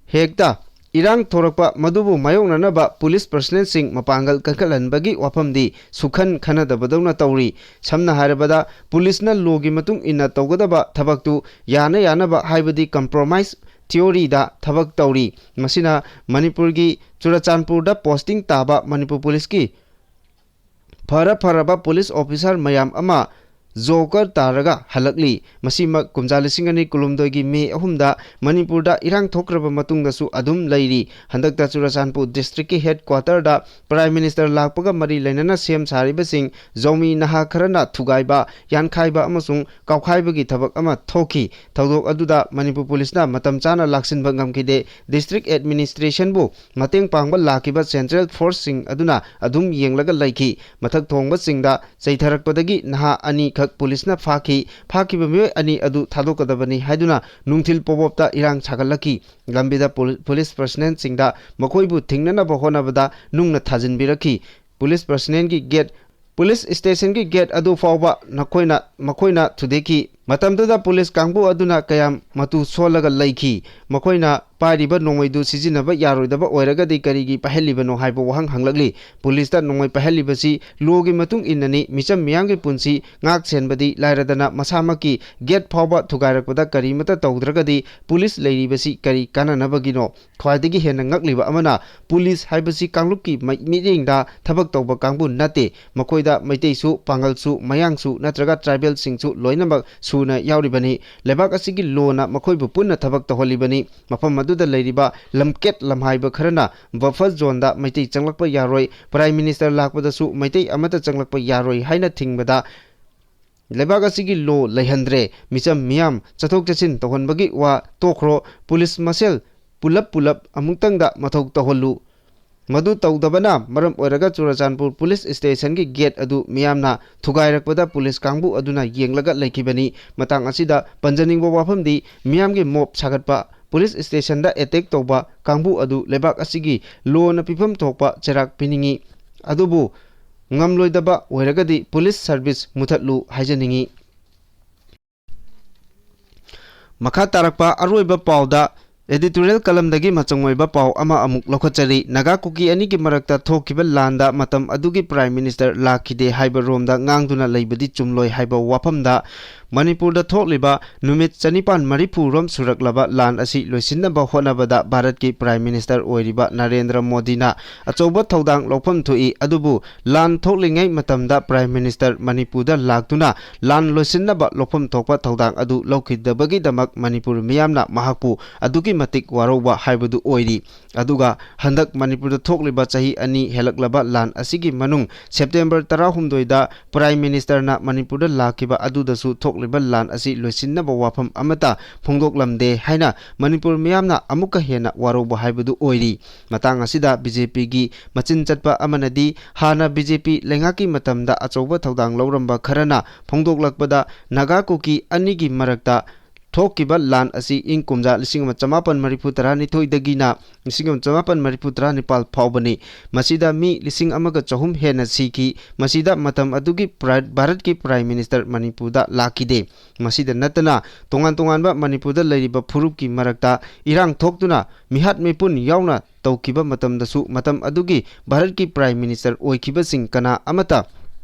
ꯍꯦꯛꯇ ꯏꯔꯥꯡ ꯊꯣꯔꯛꯄ ꯃꯗꯨꯕꯨ ꯃꯥꯌꯣꯛꯅꯅꯕ ꯄꯨꯂꯤꯁ personnel ꯁꯤꯡ ꯃꯄꯥꯡꯒꯜ ꯀꯟꯈꯠꯍꯟꯕꯒꯤ ꯋꯥꯐꯝꯗꯤ ꯁꯨꯈꯟ ꯈꯟꯅꯗꯕꯗꯧꯅ ꯇꯧꯔꯤ꯫ ꯁꯝꯅ ꯍꯥꯏꯔꯕꯗ, ꯄꯨꯂꯤꯁꯅ law ꯒꯤ ꯃꯇꯨꯡ ꯏꯟꯅ ꯇꯧꯒꯗꯕ ꯊꯕꯛꯇꯨ ꯌꯥꯅ ꯌꯥꯅꯕ, ꯍꯥꯏꯕꯗꯤ compromise theory ꯗ ꯊꯕꯛ ꯇꯧꯔꯤ꯫ ꯃꯁꯤꯅ ꯃꯅꯤꯄꯨꯔꯒꯤ ꯆꯨꯔꯆꯥꯟꯄꯨꯔꯗ posting ꯇꯥꯕ ꯃꯅꯤꯄꯨꯔ ꯄꯨꯂꯤꯁꯀꯤ ꯐꯔ ꯐꯔꯕ ꯄꯨꯂꯤꯁ officer ꯃꯌꯥꯝ ꯑꯃ ꯖꯣꯀꯔ ꯇꯥꯔꯒ ꯍꯜꯂꯛꯂꯤ꯫ ꯃꯁꯤꯃꯛ ꯀꯨꯝꯖꯥ ꯂꯤꯁꯤꯡ ꯑꯅꯤ ꯀꯨꯟꯍꯨꯝꯗꯣꯏꯒꯤ ꯃꯦ ꯑꯍꯨꯝꯗ ꯃꯅꯤꯄꯨꯔꯗ ꯏꯔꯥꯡ ꯊꯣꯛꯈ꯭ꯔꯕ ꯃꯇꯨꯡꯗꯁꯨ ꯑꯗꯨꯝ ꯂꯩꯔꯤ꯫ ꯍꯟꯗꯛꯇ ꯆꯨꯔꯆꯥꯟꯄꯨꯔ district ꯀꯤ headquarter ꯗ Prime Minister ꯂꯥꯛꯄꯒ ꯃꯔꯤ ꯂꯩꯅꯅ ꯁꯦꯝ ꯁꯥꯔꯤꯕꯁꯤꯡ ꯖꯧꯃꯤ ꯅꯍꯥ ꯈꯔꯅ ꯊꯨꯒꯥꯏꯕ, ꯌꯥꯟꯈꯥꯏꯕ ꯑꯃꯁꯨꯡ ꯀꯥꯎꯈꯥꯏꯕꯒꯤ ꯊꯕꯛ ꯑꯃ ꯊꯣꯛꯈꯤ꯫ ꯊꯧꯗꯣꯛ ꯑꯗꯨꯗ ꯃꯅꯤꯄꯨꯔ ꯄꯨꯂꯤꯁꯅ ꯃꯇꯝ ꯆꯥꯅ ꯂꯥꯛꯁꯤꯟꯕ ꯉꯝꯈꯤꯗꯦ꯫ District administration ꯕꯨ ꯃꯇꯦꯡ ꯄꯥꯡꯕ ꯂꯥꯛꯈꯤꯕ central force ꯁꯤꯡ ꯑꯗꯨꯅ ꯑꯗꯨꯝ ꯌꯦꯡꯂꯒ ꯂꯩꯈꯤ꯫ ꯃꯊꯛ ꯊꯣꯡꯕꯁꯤꯡꯗ ꯆꯩꯊꯔꯛꯄꯗꯒꯤ ꯅꯍꯥ ꯑꯅꯤꯈꯛ ꯄꯨꯂꯤꯁꯅ ꯐꯥꯈꯤ꯫ ꯐꯥꯈꯤꯕ ꯃꯤꯑꯣꯏ ꯑꯅꯤ ꯑꯗꯨ ꯊꯥꯗꯣꯛꯀꯗꯕꯅꯤ ꯍꯥꯏꯗꯨꯅ ꯅꯨꯡꯊꯤꯜ ꯄꯣꯕꯣꯞꯇ ꯏꯔꯥꯡ ꯁꯥꯒꯠꯂꯛꯈꯤ꯫ ꯂꯝꯕꯤꯗ ꯄꯨ-, ꯄꯨꯂꯤꯁ personnel ꯁꯤꯡꯗ ꯃꯈꯣꯏꯕꯨ ꯊꯤꯡꯅꯅꯕ ꯍꯣꯠꯅꯕꯗ ꯅꯨꯡꯅ ꯊꯥꯖꯤꯟꯕꯤꯔꯛꯈꯤ꯫ ꯄꯨꯂꯤꯁ personnel ꯒꯤ gate, ꯄꯨꯂꯤꯁ station ꯒꯤ gate ꯑꯗꯨ ꯐꯥꯎꯕ ꯅꯈꯣꯏꯅ, ꯃꯈꯣꯏꯅ ꯊꯨꯗꯦꯛꯈꯤ꯫ ꯃꯇꯝꯗꯨꯗ ꯄꯨꯂꯤꯁ ꯀꯥꯡꯕꯨ ꯑꯗꯨꯅ ꯀꯌꯥꯝ ꯃꯇꯨ ꯁꯣꯜꯂꯒ ꯂꯩꯈꯤ? ꯃꯈꯣꯏꯅ ꯄꯥꯏꯔꯤꯕ ꯅꯣꯡꯃꯩꯗꯨ ꯁꯤꯖꯤꯟꯅꯕ ꯌꯥꯔꯣꯏꯗꯕ ꯑꯣꯏꯔꯒꯗꯤ ꯀꯔꯤꯒꯤ ꯄꯥꯏꯍꯜꯂꯤꯕꯅꯣ ꯍꯥꯏꯕ ꯋꯥꯍꯪ ꯍꯪꯂꯛꯂꯤ꯫ ꯄꯨꯂꯤꯁꯇ ꯅꯣꯡꯃꯩ ꯄꯥꯏꯍꯜꯂꯤꯕꯁꯤ ꯂꯣꯒꯤ ꯃꯇꯨꯡ ꯏꯟꯅꯅꯤ꯫ ꯃꯤꯆꯝ ꯃꯤꯌꯥꯝꯒꯤ ꯄꯨꯟꯁꯤ ꯉꯥꯛ ꯁꯦꯟꯕꯗꯤ ꯂꯥꯏꯔꯗꯅ ꯃꯁꯥꯃꯛꯀꯤ ꯒꯦꯠ ꯐꯥꯎꯕ ꯊꯨꯒꯥꯏꯔꯛꯄꯗ ꯀꯔꯤꯃꯠꯇ ꯇꯧꯗ꯭ꯔꯒꯗꯤ ꯄꯨꯂꯤꯁ ꯂꯩꯔꯤꯕꯁꯤ ꯀꯔꯤ ꯀꯥꯟꯅꯅꯕꯒꯤꯅꯣ? ꯈ꯭ꯋꯥꯏꯗꯒꯤ ꯍꯦꯟꯅ ꯉꯛꯂꯤꯕ ꯑꯃꯅ ꯄꯨꯂꯤꯁ ꯍꯥꯏꯕꯁꯤ ꯀꯥꯡꯂꯨꯞꯀꯤ ꯃꯤ-, ꯃꯤꯠꯌꯦꯡꯗ ꯊꯕꯛ ꯇꯧꯕ ꯀꯥꯡꯕꯨ ꯅꯠꯇꯦ꯫ ꯃꯈꯣꯏꯗ ꯃꯩꯇꯩꯁꯨ, ꯄꯥꯡꯒꯜꯁꯨ, ꯃꯌꯥꯡꯁꯨ ꯅꯠꯇ꯭ꯔꯒ ꯇ꯭ꯔꯥꯏꯕꯦꯜꯁꯤꯡꯁꯨ ꯂꯣꯏꯅꯃꯛ ꯁꯨꯅ ꯌꯥꯎꯔꯤꯕꯅꯤ꯫ ꯂꯩꯕꯥꯛ ꯑꯁꯤꯒꯤ ꯂꯣꯅ ꯃꯈꯣꯏꯕꯨ ꯄꯨꯟꯅ ꯊꯕꯛ ꯇꯧꯍꯜꯂꯤꯕꯅꯤ꯫ ꯃꯐꯝ ꯑꯗꯨꯗ ꯂꯩꯔꯤꯕ ꯂꯝꯀꯦꯠ ꯂꯝꯍꯥꯏꯕ ꯈꯔꯅ ꯕꯐꯔ ꯖꯣꯟꯗ ꯃꯩꯇꯩ ꯆꯪꯂꯛꯄ ꯌꯥꯔꯣꯏ, ꯄ꯭ꯔꯥꯏꯝ ꯃꯤꯅꯤꯁꯇꯔ ꯂꯥꯛꯄꯗꯁꯨ ꯃꯩꯇꯩ ꯑꯃꯠꯇ ꯆꯪꯂꯛꯄ ꯌꯥꯔꯣꯏ ꯍꯥꯏꯅ ꯊꯤꯡꯕꯗ ꯂꯩꯕꯥꯛ ꯑꯁꯤꯒꯤ ꯂꯣ ꯂꯩꯍꯟꯗ꯭ꯔꯦ꯫ ꯃꯤꯆꯝ ꯃꯤꯌꯥꯝ ꯆꯠꯊꯣꯛ ꯆꯠꯁꯤꯟ ꯇꯧꯍꯟꯕꯒꯤ ꯋꯥ ꯇꯣꯛꯈ꯭ꯔꯣ, ꯄꯨꯂꯤꯁ ꯃꯁꯦꯜ ꯄꯨꯂꯞ ꯄꯨꯂꯞ ꯑꯃꯨꯛꯇꯪꯗ ꯃꯊꯧ ꯇꯧꯍꯜꯂꯨ꯫ ꯃꯗꯨ ꯇꯧꯗꯕꯅ ꯃꯔꯝ ꯑꯣꯏꯔꯒ ꯆꯨꯔꯆꯥꯟꯄꯨꯔ ꯄꯨꯂꯤꯁ ꯁ꯭ꯇꯦꯁꯟꯒꯤ ꯒꯦꯠ ꯑꯗꯨ ꯃꯤꯌꯥꯝꯅ ꯊꯨꯒꯥꯏꯔꯛꯄꯗ ꯄꯨꯂꯤꯁ ꯀꯥꯡꯕꯨ ꯑꯗꯨꯅ ꯌꯦꯡꯂꯒ ꯂꯩꯈꯤꯕꯅꯤ꯫ ꯃꯇꯥꯡ ꯑꯁꯤꯗ ꯄꯟꯖꯅꯤꯡꯕ ꯋꯥꯐꯝꯗꯤ ꯃꯤꯌꯥꯝꯒꯤ ꯃꯣꯞ ꯁꯥꯒꯠꯄ, ꯄꯨꯂꯤꯁ ꯁ꯭ꯇꯦꯁꯟꯗ ꯑꯦꯇꯦꯛ ꯇꯧꯕ ꯀꯥꯡꯕꯨ ꯑꯗꯨ ꯂꯩꯕꯥꯛ ꯑꯁꯤꯒꯤ ꯂꯣꯅ ꯄꯤꯐꯝ ꯊꯣꯛꯄ ꯆꯩꯔꯥꯛ ꯄꯤꯅꯤꯡꯏ꯫ ꯑꯗꯨꯕꯨ ꯉꯝꯂꯣꯏꯗꯕ ꯑꯣꯏꯔꯒꯗꯤ ꯄꯨꯂꯤꯁ ꯁꯔꯚꯤꯁ ꯃꯨꯊꯠꯂꯨ ꯍꯥꯏꯖꯅꯤꯡꯏ꯫ ꯃꯈꯥ ꯇꯥꯔꯛꯄ ꯑꯔꯣꯏꯕ ꯄꯥꯎꯗ editorial columnꯗꯒꯤ ꯃꯆꯪ ꯑꯣꯏꯕ ꯄꯥꯎ ꯑꯃ ꯑꯃꯨꯛ ꯂꯧꯈꯠꯆꯔꯤ꯫ ꯅꯥꯒꯥ ꯀꯨꯀꯤ ꯑꯅꯤꯒꯤ ꯃꯔꯛꯇ ꯊꯣꯛꯈꯤꯕ ꯂꯥꯟꯗ ꯃꯇꯝ ꯑꯗꯨꯒꯤ Prime Minister ꯂꯥꯛꯈꯤꯗꯦ ꯍꯥꯏꯕ ꯔꯣꯝꯗ ꯉꯥꯡꯗꯨꯅ ꯂꯩꯕꯗꯤ ꯆꯨꯝꯂꯣꯏ ꯍꯥꯏꯕ ꯋꯥꯐꯝꯗ ꯃꯅꯤꯄꯨꯔꯗ ꯊꯣꯛꯂꯤꯕ ꯅꯨꯃꯤꯠ ꯆꯅꯤꯄꯥꯟ ꯃꯔꯤꯐꯨ ꯔꯣꯝ ꯁꯨꯔꯛꯂꯕ ꯂꯥꯟ ꯑꯁꯤ ꯂꯣꯏꯁꯤꯟꯅꯕ ꯍꯣꯠꯅꯕꯗ ꯚꯥꯔꯠꯀꯤ Prime Minister ꯑꯣꯏꯔꯤꯕ ꯅꯔꯦꯟꯗ꯭ꯔ ꯃꯣꯗꯤꯅ ꯑꯆꯧꯕ ꯊꯧꯗꯥꯡ ꯂꯧꯐꯝ ꯊꯣꯛꯏ꯫ ꯑꯗꯨꯕꯨ ꯂꯥꯟ ꯊꯣꯛꯂꯤꯉꯩ ꯃꯇꯝꯗ Prime Minister ꯃꯅꯤꯄꯨꯔꯗ ꯂꯥꯛꯇꯨꯅ ꯂꯥꯟ ꯂꯣꯏꯁꯤꯟꯅꯕ ꯂꯧꯐꯝ ꯊꯣꯛꯄ ꯊꯧꯗꯥꯡ ꯑꯗꯨ ꯂꯧꯈꯤꯗꯕꯒꯤꯗꯃꯛ ꯃꯅꯤꯄꯨꯔ ꯃꯤꯌꯥꯝꯅ ꯃꯍꯥꯛꯄꯨ ꯑꯗꯨꯛꯀꯤ ꯃꯇꯤꯛ ꯋꯥꯔꯧꯕ ꯍꯥꯏꯕꯗꯨ ꯑꯣꯏꯔꯤ꯫ ꯑꯗꯨꯒ ꯍꯟꯗꯛ ꯃꯅꯤꯄꯨꯔꯗ ꯊꯣꯛꯂꯤꯕ ꯆꯍꯤ ꯑꯅꯤ ꯍꯦꯜꯂꯛꯂꯕ ꯂꯥꯟ ꯑꯁꯤꯒꯤ ꯃꯅꯨꯡ September ꯇꯔꯥꯍꯨꯝꯗꯣꯏꯗ Prime Ministerꯅ ꯃꯅꯤꯄꯨꯔꯗ ꯂꯥꯛꯈꯤꯕ ꯑꯗꯨꯗꯁꯨ ꯊꯣꯛꯂꯤꯕ ꯂꯥꯟ ꯑꯁꯤ ꯂꯣꯏꯁꯤꯟꯅꯕ ꯋꯥꯐꯝ ꯑꯃꯠꯇ ꯐꯣꯡꯗꯣꯛꯂꯝꯗꯦ ꯍꯥꯏꯅ ꯃꯅꯤꯄꯨꯔ ꯃꯤꯌꯥꯝꯅ ꯑꯃꯨꯛꯀ ꯍꯦꯟꯅ ꯋꯥꯔꯧꯕ ꯍꯥꯏꯕꯗꯨ ꯑꯣꯏꯔꯤ꯫ ꯃꯇꯥꯡ ꯑꯁꯤꯗ BJPꯒꯤ ꯃꯆꯤꯟ ꯆꯠꯄ ꯑꯃꯅꯗꯤ ꯍꯥꯟꯅ BJP ꯂꯩꯉꯥꯛꯀꯤ ꯃꯇꯝꯗ ꯑꯆꯧꯕ ꯊꯧꯗꯥꯡ ꯂꯧꯔꯝꯕ ꯈꯔꯅ ꯐꯣꯡꯗꯣꯛꯂꯛꯄꯗ ꯅꯥꯒꯥ ꯀꯨꯀꯤ ꯑꯅꯤꯒꯤ ꯃꯔꯛꯇ ꯊꯣꯛꯈꯤꯕ ꯂꯥꯟ ꯑꯁꯤ ꯏꯪ ꯀꯨꯝꯖꯥ ꯂꯤꯁꯤꯡ ꯑꯃ ꯆꯃꯥꯄꯟ ꯃꯔꯤꯐꯨ ꯇꯔꯥꯅꯤꯊꯣꯏꯗꯒꯤꯅ ꯂꯤꯁꯤꯡ ꯑꯃ ꯆꯃꯥꯄꯟ ꯃꯔꯤꯐꯨ ꯇꯔꯥꯅꯤꯄꯥꯜ ꯐꯥꯎꯕꯅꯤ꯫ ꯃꯁꯤꯗ ꯃꯤ ꯂꯤꯁꯤꯡ ꯑꯃꯒ ꯆꯍꯨꯝ ꯍꯦꯟꯅ ꯁꯤꯈꯤ꯫ ꯃꯁꯤꯗ ꯃꯇꯝ ꯑꯗꯨꯒꯤ ꯄ꯭ꯔꯥꯏ-, ꯚꯥꯔꯠꯀꯤ Prime Minister ꯃꯅꯤꯄꯨꯔꯗ ꯂꯥꯛꯈꯤꯗꯦ꯫ ꯃꯁꯤꯗ ꯅꯠꯇꯅ ꯇꯣꯉꯥꯟ ꯇꯣꯉꯥꯟꯕ ꯃꯅꯤꯄꯨꯔꯗ ꯂꯩꯔꯤꯕ ꯐꯨꯔꯨꯞꯀꯤ ꯃꯔꯛꯇ ꯏꯔꯥꯡ ꯊꯣꯛꯇꯨꯅ ꯃꯤꯍꯥꯠ ꯃꯤꯄꯨꯟ ꯌꯥꯎꯅ ꯇꯧꯈꯤꯕ ꯃꯇꯝꯗꯁꯨ ꯃꯇꯝ ꯑꯗꯨꯒꯤ ꯚꯥꯔꯠꯀꯤ Prime Minister ꯑꯣꯏꯈꯤꯕꯁꯤꯡ ꯀꯅꯥ ꯑꯃꯠꯇ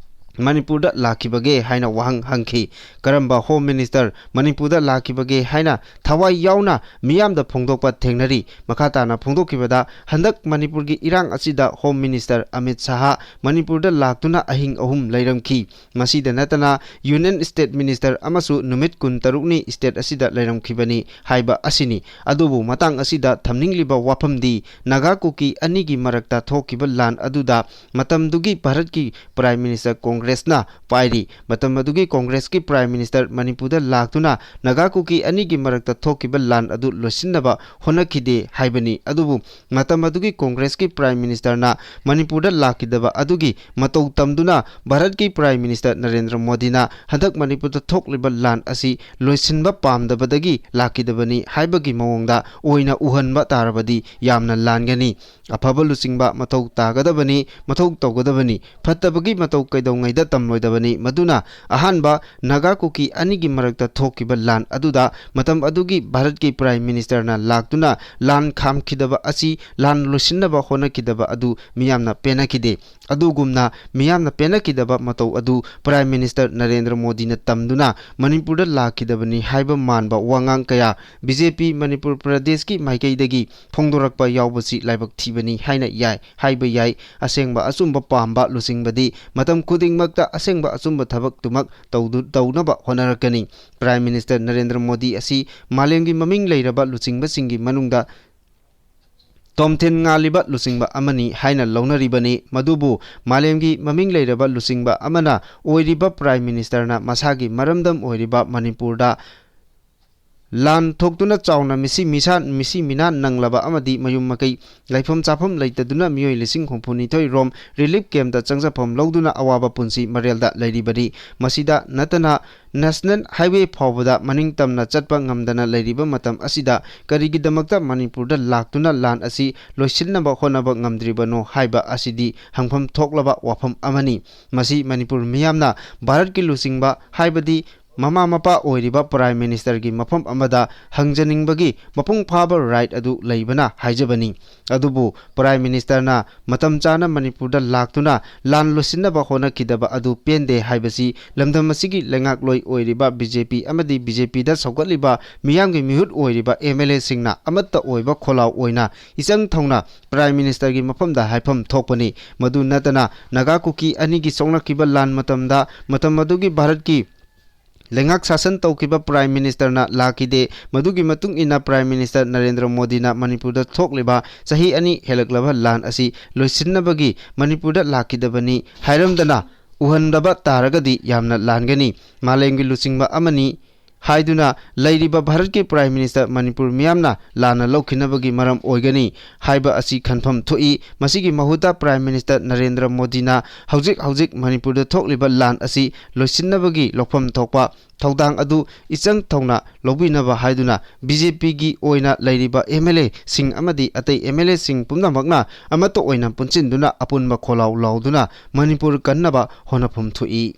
ꯃꯅꯤꯄꯨꯔꯗ ꯂꯥꯛꯈꯤꯕꯒꯦ ꯍꯥꯏꯅ ꯋꯥꯍꯪ ꯍꯪꯈꯤ꯫ ꯀꯔꯝꯕ Home Minister ꯃꯅꯤꯄꯨꯔꯗ ꯂꯥꯛꯈꯤꯕꯒꯦ ꯍꯥꯏꯅ ꯊꯋꯥꯏ ꯌꯥꯎꯅ ꯃꯤꯌꯥꯝꯗ ꯐꯣꯡꯗꯣꯛꯄ ꯊꯦꯡꯅꯔꯤ꯫ ꯃꯈꯥ ꯇꯥꯅ ꯐꯣꯡꯗꯣꯛꯈꯤꯕꯗ, ꯍꯟꯗꯛ ꯃꯅꯤꯄꯨꯔꯒꯤ ꯏꯔꯥꯡ ꯑꯁꯤꯗ Home Minister ꯑꯃꯤꯠ ꯁꯥꯍ ꯃꯅꯤꯄꯨꯔꯗ ꯂꯥꯛꯇꯨꯅ ꯑꯍꯤꯡ ꯑꯍꯨꯝ ꯂꯩꯔꯝꯈꯤ꯫ ꯃꯁꯤꯗ ꯅꯠꯇꯅ Union State Minister ꯑꯃꯁꯨ ꯅꯨꯃꯤꯠ ꯀꯨꯟꯇꯔꯨꯛꯅꯤ state ꯑꯁꯤꯗ ꯂꯩꯔꯝꯈꯤꯕꯅꯤ ꯍꯥꯏꯕ ꯑꯁꯤꯅꯤ꯫ ꯑꯗꯨꯕꯨ ꯃꯇꯥꯡ ꯑꯁꯤꯗ ꯊꯝꯅꯤꯡꯂꯤꯕ ꯋꯥꯐꯝꯗꯤ, ꯅꯥꯒꯥ ꯀꯨꯀꯤ ꯑꯅꯤꯒꯤ ꯃꯔꯛꯇ ꯊꯣꯛꯈꯤꯕ ꯂꯥꯟ ꯑꯗꯨꯗ ꯃꯇꯝꯗꯨꯒꯤ ꯚꯥꯔꯠꯀꯤ Prime Minister Congressꯅ ꯄꯥꯏꯔꯤ꯫ ꯃꯇꯝ ꯑꯗꯨꯒꯤ Congressꯀꯤ Prime Minister ꯃꯅꯤꯄꯨꯔꯗ ꯂꯥꯛꯇꯨꯅ ꯅꯥꯒꯥ ꯀꯨꯀꯤ ꯑꯅꯤꯒꯤ ꯃꯔꯛꯇ ꯊꯣꯛꯈꯤꯕ ꯂꯥꯟ ꯑꯗꯨ ꯂꯣꯏꯁꯤꯟꯅꯕ ꯍꯣꯠꯅꯈꯤꯗꯦ ꯍꯥꯏꯕꯅꯤ꯫ ꯑꯗꯨꯕꯨ ꯃꯇꯝ ꯑꯗꯨꯒꯤ Congressꯀꯤ Prime Ministerꯅ ꯃꯅꯤꯄꯨꯔꯗ ꯂꯥꯛꯈꯤꯗꯕ ꯑꯗꯨꯒꯤ ꯃꯇꯧ ꯇꯝꯗꯨꯅ ꯚꯥꯔꯠꯀꯤ Prime Minister ꯅꯔꯦꯟꯗ꯭ꯔ ꯃꯣꯗꯤꯅ ꯍꯟꯗꯛ ꯃꯅꯤꯄꯨꯔꯗ ꯊꯣꯛꯂꯤꯕ ꯂꯥꯟ ꯑꯁꯤ ꯂꯣꯏꯁꯤꯟꯕ ꯄꯥꯝꯗꯕꯗꯒꯤ ꯂꯥꯛꯈꯤꯗꯕꯅꯤ ꯍꯥꯏꯕꯒꯤ ꯃꯑꯣꯡꯗ ꯑꯣꯏꯅ ꯎꯍꯟꯕ ꯇꯥꯔꯕꯗꯤ ꯌꯥꯝꯅ ꯂꯥꯟꯒꯅꯤ꯫ ꯑꯐꯕ ꯂꯨꯆꯤꯡꯕ ꯃꯊꯧ ꯇꯥꯒꯗꯕꯅꯤ, ꯃꯊꯧ ꯇꯧꯒꯗꯕꯅꯤ꯫ ꯐꯠꯇꯕꯒꯤ ꯃꯇꯧ ꯀꯩꯗꯧꯉꯩꯗ ꯇꯝꯂꯣꯏꯗꯕꯅꯤ꯫ ꯃꯗꯨꯅ ꯑꯍꯥꯟꯕ ꯅꯥꯒꯥ ꯀꯨꯀꯤ ꯑꯅꯤꯒꯤ ꯃꯔꯛꯇ ꯊꯣꯛꯈꯤꯕ ꯂꯥꯟ ꯑꯗꯨꯗ ꯃꯇꯝ ꯑꯗꯨꯒꯤ ꯚꯥꯔꯠꯀꯤ Prime Ministerꯅ ꯂꯥꯛꯇꯨꯅ ꯂꯥꯟ ꯈꯥꯝꯈꯤꯗꯕ ꯑꯁꯤ, ꯂꯥꯟ ꯂꯣꯏꯁꯤꯟꯅꯕ ꯍꯣꯠꯅꯈꯤꯗꯕ ꯑꯗꯨ ꯃꯤꯌꯥꯝꯅ ꯄꯦꯟꯅꯈꯤꯗꯦ꯫ ꯑꯗꯨꯒꯨꯝꯅ ꯃꯤꯌꯥꯝꯅ ꯄꯦꯟꯅꯈꯤꯗꯕ ꯃꯇꯧ ꯑꯗꯨ Prime Minister ꯅꯔꯦꯟꯗ꯭ꯔ ꯃꯣꯗꯤꯅ ꯇꯝꯗꯨꯅ ꯃꯅꯤꯄꯨꯔꯗ ꯂꯥꯛꯈꯤꯗꯕꯅꯤ ꯍꯥꯏꯕ ꯃꯥꯟꯕ ꯋꯥꯉꯥꯡ ꯀꯌꯥ BJP ꯃꯅꯤꯄꯨꯔ ꯄ꯭ꯔꯗꯦꯁꯀꯤ ꯃꯥꯏꯀꯩꯗꯒꯤ ꯐꯣꯡꯗꯣꯔꯛꯄ ꯌꯥꯎꯕꯁꯤ ꯂꯥꯏꯕꯛ ꯊꯤꯕꯅꯤ ꯍꯥꯏꯅ ꯌꯥꯏ, ꯍꯥꯏꯕ ꯌꯥꯏ꯫ ꯑꯁꯦꯡꯕ ꯑꯆꯨꯝꯕ ꯄꯥꯝꯕ ꯂꯨꯆꯤꯡꯕꯗꯤ ꯃꯇꯝ ꯈꯨꯗꯤꯡꯃꯛꯇ ꯑꯁꯦꯡꯕ ꯑꯆꯨꯝꯕ ꯊꯕꯛꯇꯨꯃꯛ ꯇꯧꯗꯨ-, ꯇꯧꯅꯕ ꯍꯣꯠꯅꯔꯛꯀꯅꯤ꯫ Prime Minister ꯅꯔꯦꯟꯗ꯭ꯔ ꯃꯣꯗꯤ ꯑꯁꯤ ꯃꯥꯂꯦꯝꯒꯤ ꯃꯃꯤꯡ ꯂꯩꯔꯕ ꯂꯨꯆꯤꯡꯕꯁꯤꯡꯒꯤ ꯃꯅꯨꯡꯗ ꯇꯣꯝꯊꯤꯟ ꯉꯥꯜꯂꯤꯕ ꯂꯨꯆꯤꯡꯕ ꯑꯃꯅꯤ ꯍꯥꯏꯅ ꯂꯧꯅꯔꯤꯕꯅꯤ꯫ ꯃꯗꯨꯕꯨ ꯃꯥꯂꯦꯝꯒꯤ ꯃꯃꯤꯡ ꯂꯩꯔꯕ ꯂꯨꯆꯤꯡꯕ ꯑꯃꯅ ꯑꯣꯏꯔꯤꯕ Prime Ministerꯅ ꯃꯁꯥꯒꯤ ꯃꯔꯝꯗꯝ ꯑꯣꯏꯔꯤꯕ ꯃꯅꯤꯄꯨꯔꯗ ꯂꯥꯟ ꯊꯣꯛꯇꯨꯅ ꯆꯥꯎꯅ ꯃꯤꯁꯤ ꯃꯤꯁꯥ, ꯃꯤꯁꯤ ꯃꯤꯅꯥ ꯅꯪꯂꯕ ꯑꯃꯗꯤ ꯃꯌꯨꯝ ꯃꯀꯩ ꯂꯩꯐꯝ ꯆꯥꯐꯝ ꯂꯩꯇꯗꯨꯅ ꯃꯤꯑꯣꯏ ꯂꯤꯁꯤꯡ ꯍꯨꯝꯐꯨ ꯅꯤꯊꯣꯏ ꯔꯣꯝ ꯔꯤꯂꯤꯐ ꯀꯦꯝꯞꯇ ꯆꯪꯖꯐꯝ ꯂꯧꯗꯨꯅ ꯑꯋꯥꯕ ꯄꯨꯟꯁꯤ ꯃꯔꯦꯜꯗ ꯂꯩꯔꯤꯕꯅꯤ꯫ ꯃꯁꯤꯗ ꯅꯠꯇꯅ ꯅꯦꯁꯅꯦꯜ ꯍꯥꯏꯋꯦ ꯐꯥꯎꯕꯗ ꯃꯅꯤꯡ ꯇꯝꯅ ꯆꯠꯄ ꯉꯝꯗꯅ ꯂꯩꯔꯤꯕ ꯃꯇꯝ ꯑꯁꯤꯗ ꯀꯔꯤꯒꯤꯗꯃꯛꯇ ꯃꯅꯤꯄꯨꯔꯗ ꯂꯥꯛꯇꯨꯅ ꯂꯥꯟ ꯑꯁꯤ ꯂꯣꯏꯁꯤꯟꯅꯕ ꯍꯣꯠꯅꯕ ꯉꯝꯗ꯭ꯔꯤꯕꯅꯣ ꯍꯥꯏꯕ ꯑꯁꯤꯗꯤ ꯍꯪꯐꯝ ꯊꯣꯛꯂꯕ ꯋꯥꯐꯝ ꯑꯃꯅꯤ꯫ ꯃꯁꯤ ꯃꯅꯤꯄꯨꯔ ꯃꯤꯌꯥꯝꯅ ꯚꯥꯔꯠꯀꯤ ꯂꯨꯆꯤꯡꯕ, ꯍꯥꯏꯕꯗꯤ ꯃꯃꯥ ꯃꯄꯥ ꯑꯣꯏꯔꯤꯕ ꯄ꯭ꯔꯥꯏꯝ ꯃꯤꯅꯤꯁꯇꯔꯒꯤ ꯃꯐꯝ ꯑꯃꯗ ꯍꯪꯖꯅꯤꯡꯕꯒꯤ ꯃꯄꯨꯡ ꯐꯥꯕ ꯔꯥꯏꯠ ꯑꯗꯨ ꯂꯩꯕꯅ ꯍꯥꯏꯖꯕꯅꯤ꯫ ꯑꯗꯨꯕꯨ ꯄ꯭ꯔꯥꯏꯝ ꯃꯤꯅꯤꯁꯇꯔꯅ ꯃꯇꯝ ꯆꯥꯅ ꯃꯅꯤꯄꯨꯔꯗ ꯂꯥꯛꯇꯨꯅ ꯂꯥꯟ ꯂꯣꯏꯁꯤꯟꯅꯕ ꯍꯣꯠꯅꯈꯤꯗꯕ ꯑꯗꯨ ꯄꯦꯟꯗꯦ ꯍꯥꯏꯕꯁꯤ ꯂꯝꯗꯝ ꯑꯁꯤꯒꯤ ꯂꯩꯉꯥꯛꯂꯣꯏ ꯑꯣꯏꯔꯤꯕ ꯕꯤ ꯖꯦ ꯄꯤ ꯑꯃꯗꯤ ꯕꯤ ꯖꯦ ꯄꯤꯗ ꯁꯧꯒꯠꯂꯤꯕ ꯃꯤꯌꯥꯝꯒꯤ ꯃꯤꯍꯨꯠ ꯑꯣꯏꯔꯤꯕ ꯑꯦꯝ ꯑꯦꯜ ꯑꯦꯁꯤꯡꯅ ꯑꯃꯠꯇ ꯑꯣꯏꯕ ꯈꯣꯜꯂꯥꯎ ꯑꯣꯏꯅ ꯏꯆꯪ ꯊꯧꯅ ꯄ꯭ꯔꯥꯏꯝ ꯃꯤꯅꯤꯁꯇꯔꯒꯤ ꯃꯐꯝꯗ ꯍꯥꯏꯐꯝ ꯊꯣꯛꯄꯅꯤ꯫ ꯃꯗꯨ ꯅꯠꯇꯅ ꯅꯥꯒꯥ ꯀꯨꯀꯤ ꯑꯅꯤꯒꯤ ꯁꯣꯛꯅꯈꯤꯕ ꯂꯥꯟ ꯃꯇꯝꯗ ꯃꯇꯝ ꯑꯗꯨꯒꯤ ꯚꯥꯔꯠꯀꯤ ꯂꯩꯉꯥꯛ ꯁꯥꯁꯟ ꯇꯧꯈꯤꯕ ꯄ꯭ꯔꯥꯏꯝ ꯃꯤꯅꯤꯁꯇꯔꯅ ꯂꯥꯛꯈꯤꯗꯦ꯫ ꯃꯗꯨꯒꯤ ꯃꯇꯨꯡ ꯏꯟꯅ ꯄ꯭ꯔꯥꯏꯝ ꯃꯤꯅꯤꯁꯇꯔ ꯅꯔꯦꯟꯗ꯭ꯔ ꯃꯣꯗꯤꯅ ꯃꯅꯤꯄꯨꯔꯗ ꯊꯣꯛꯂꯤꯕ ꯆꯍꯤ ꯑꯅꯤ ꯍꯦꯜꯂꯛꯂꯕ ꯂꯥꯟ ꯑꯁꯤ ꯂꯣꯏꯁꯤꯟꯅꯕꯒꯤ ꯃꯅꯤꯄꯨꯔꯗ ꯂꯥꯛꯈꯤꯗꯕꯅꯤ ꯍꯥꯏꯔꯝꯗꯅ ꯎꯍꯟꯗꯕ ꯇꯥꯔꯒꯗꯤ ꯌꯥꯝꯅ ꯂꯥꯟꯒꯅꯤ꯫ ꯃꯥꯂꯦꯝꯒꯤ ꯂꯨꯆꯤꯡꯕ ꯑꯃꯅꯤ ꯍꯥꯏꯗꯨꯅ ꯂꯩꯔꯤꯕ ꯚꯥꯔꯠꯀꯤ ꯄ꯭ꯔꯥꯏꯝ ꯃꯤꯅꯤꯁꯇꯔ ꯃꯅꯤꯄꯨꯔ ꯃꯤꯌꯥꯝꯅ ꯂꯥꯟꯅ ꯂꯧꯈꯤꯅꯕꯒꯤ ꯃꯔꯝ ꯑꯣꯏꯒꯅꯤ ꯍꯥꯏꯕ ꯑꯁꯤ ꯈꯟꯐꯝ ꯊꯣꯛꯏ꯫ ꯃꯁꯤꯒꯤ ꯃꯍꯨꯠꯇ ꯄ꯭ꯔꯥꯏꯝ ꯃꯤꯅꯤꯁꯇꯔ ꯅꯔꯦꯟꯗ꯭ꯔ ꯃꯣꯗꯤꯅ ꯍꯧꯖꯤꯛ ꯍꯧꯖꯤꯛ ꯃꯅꯤꯄꯨꯔꯗ ꯊꯣꯛꯂꯤꯕ ꯂꯥꯟ ꯑꯁꯤ ꯂꯣꯏꯁꯤꯟꯅꯕꯒꯤ ꯂꯧꯐꯝ ꯊꯣꯛꯄ ꯊꯧꯗꯥꯡ ꯑꯗꯨ ꯏꯆꯪ ꯊꯧꯅ ꯂꯧꯕꯤꯅꯕ ꯍꯥꯏꯗꯨꯅ ꯕꯤ ꯖꯦ ꯄꯤꯒꯤ ꯑꯣꯏꯅ ꯂꯩꯔꯤꯕ ꯑꯦꯝ ꯑꯦꯜ ꯑꯦꯁꯤꯡ ꯑꯃꯗꯤ ꯑꯇꯩ ꯑꯦꯝ ꯑꯦꯜ ꯑꯦꯁꯤꯡ ꯄꯨꯝꯅꯃꯛꯅ ꯑꯃꯠꯇ ꯑꯣꯏꯅ ꯄꯨꯟꯁꯤꯟꯗꯨꯅ ꯑꯄꯨꯟꯕ ꯈꯣꯜꯂꯥꯎ ꯂꯥꯎꯗꯨꯅ ꯃꯅꯤꯄꯨꯔ ꯀꯟꯅꯕ ꯍꯣꯠꯅꯐꯝ ꯊꯣꯛꯏ꯫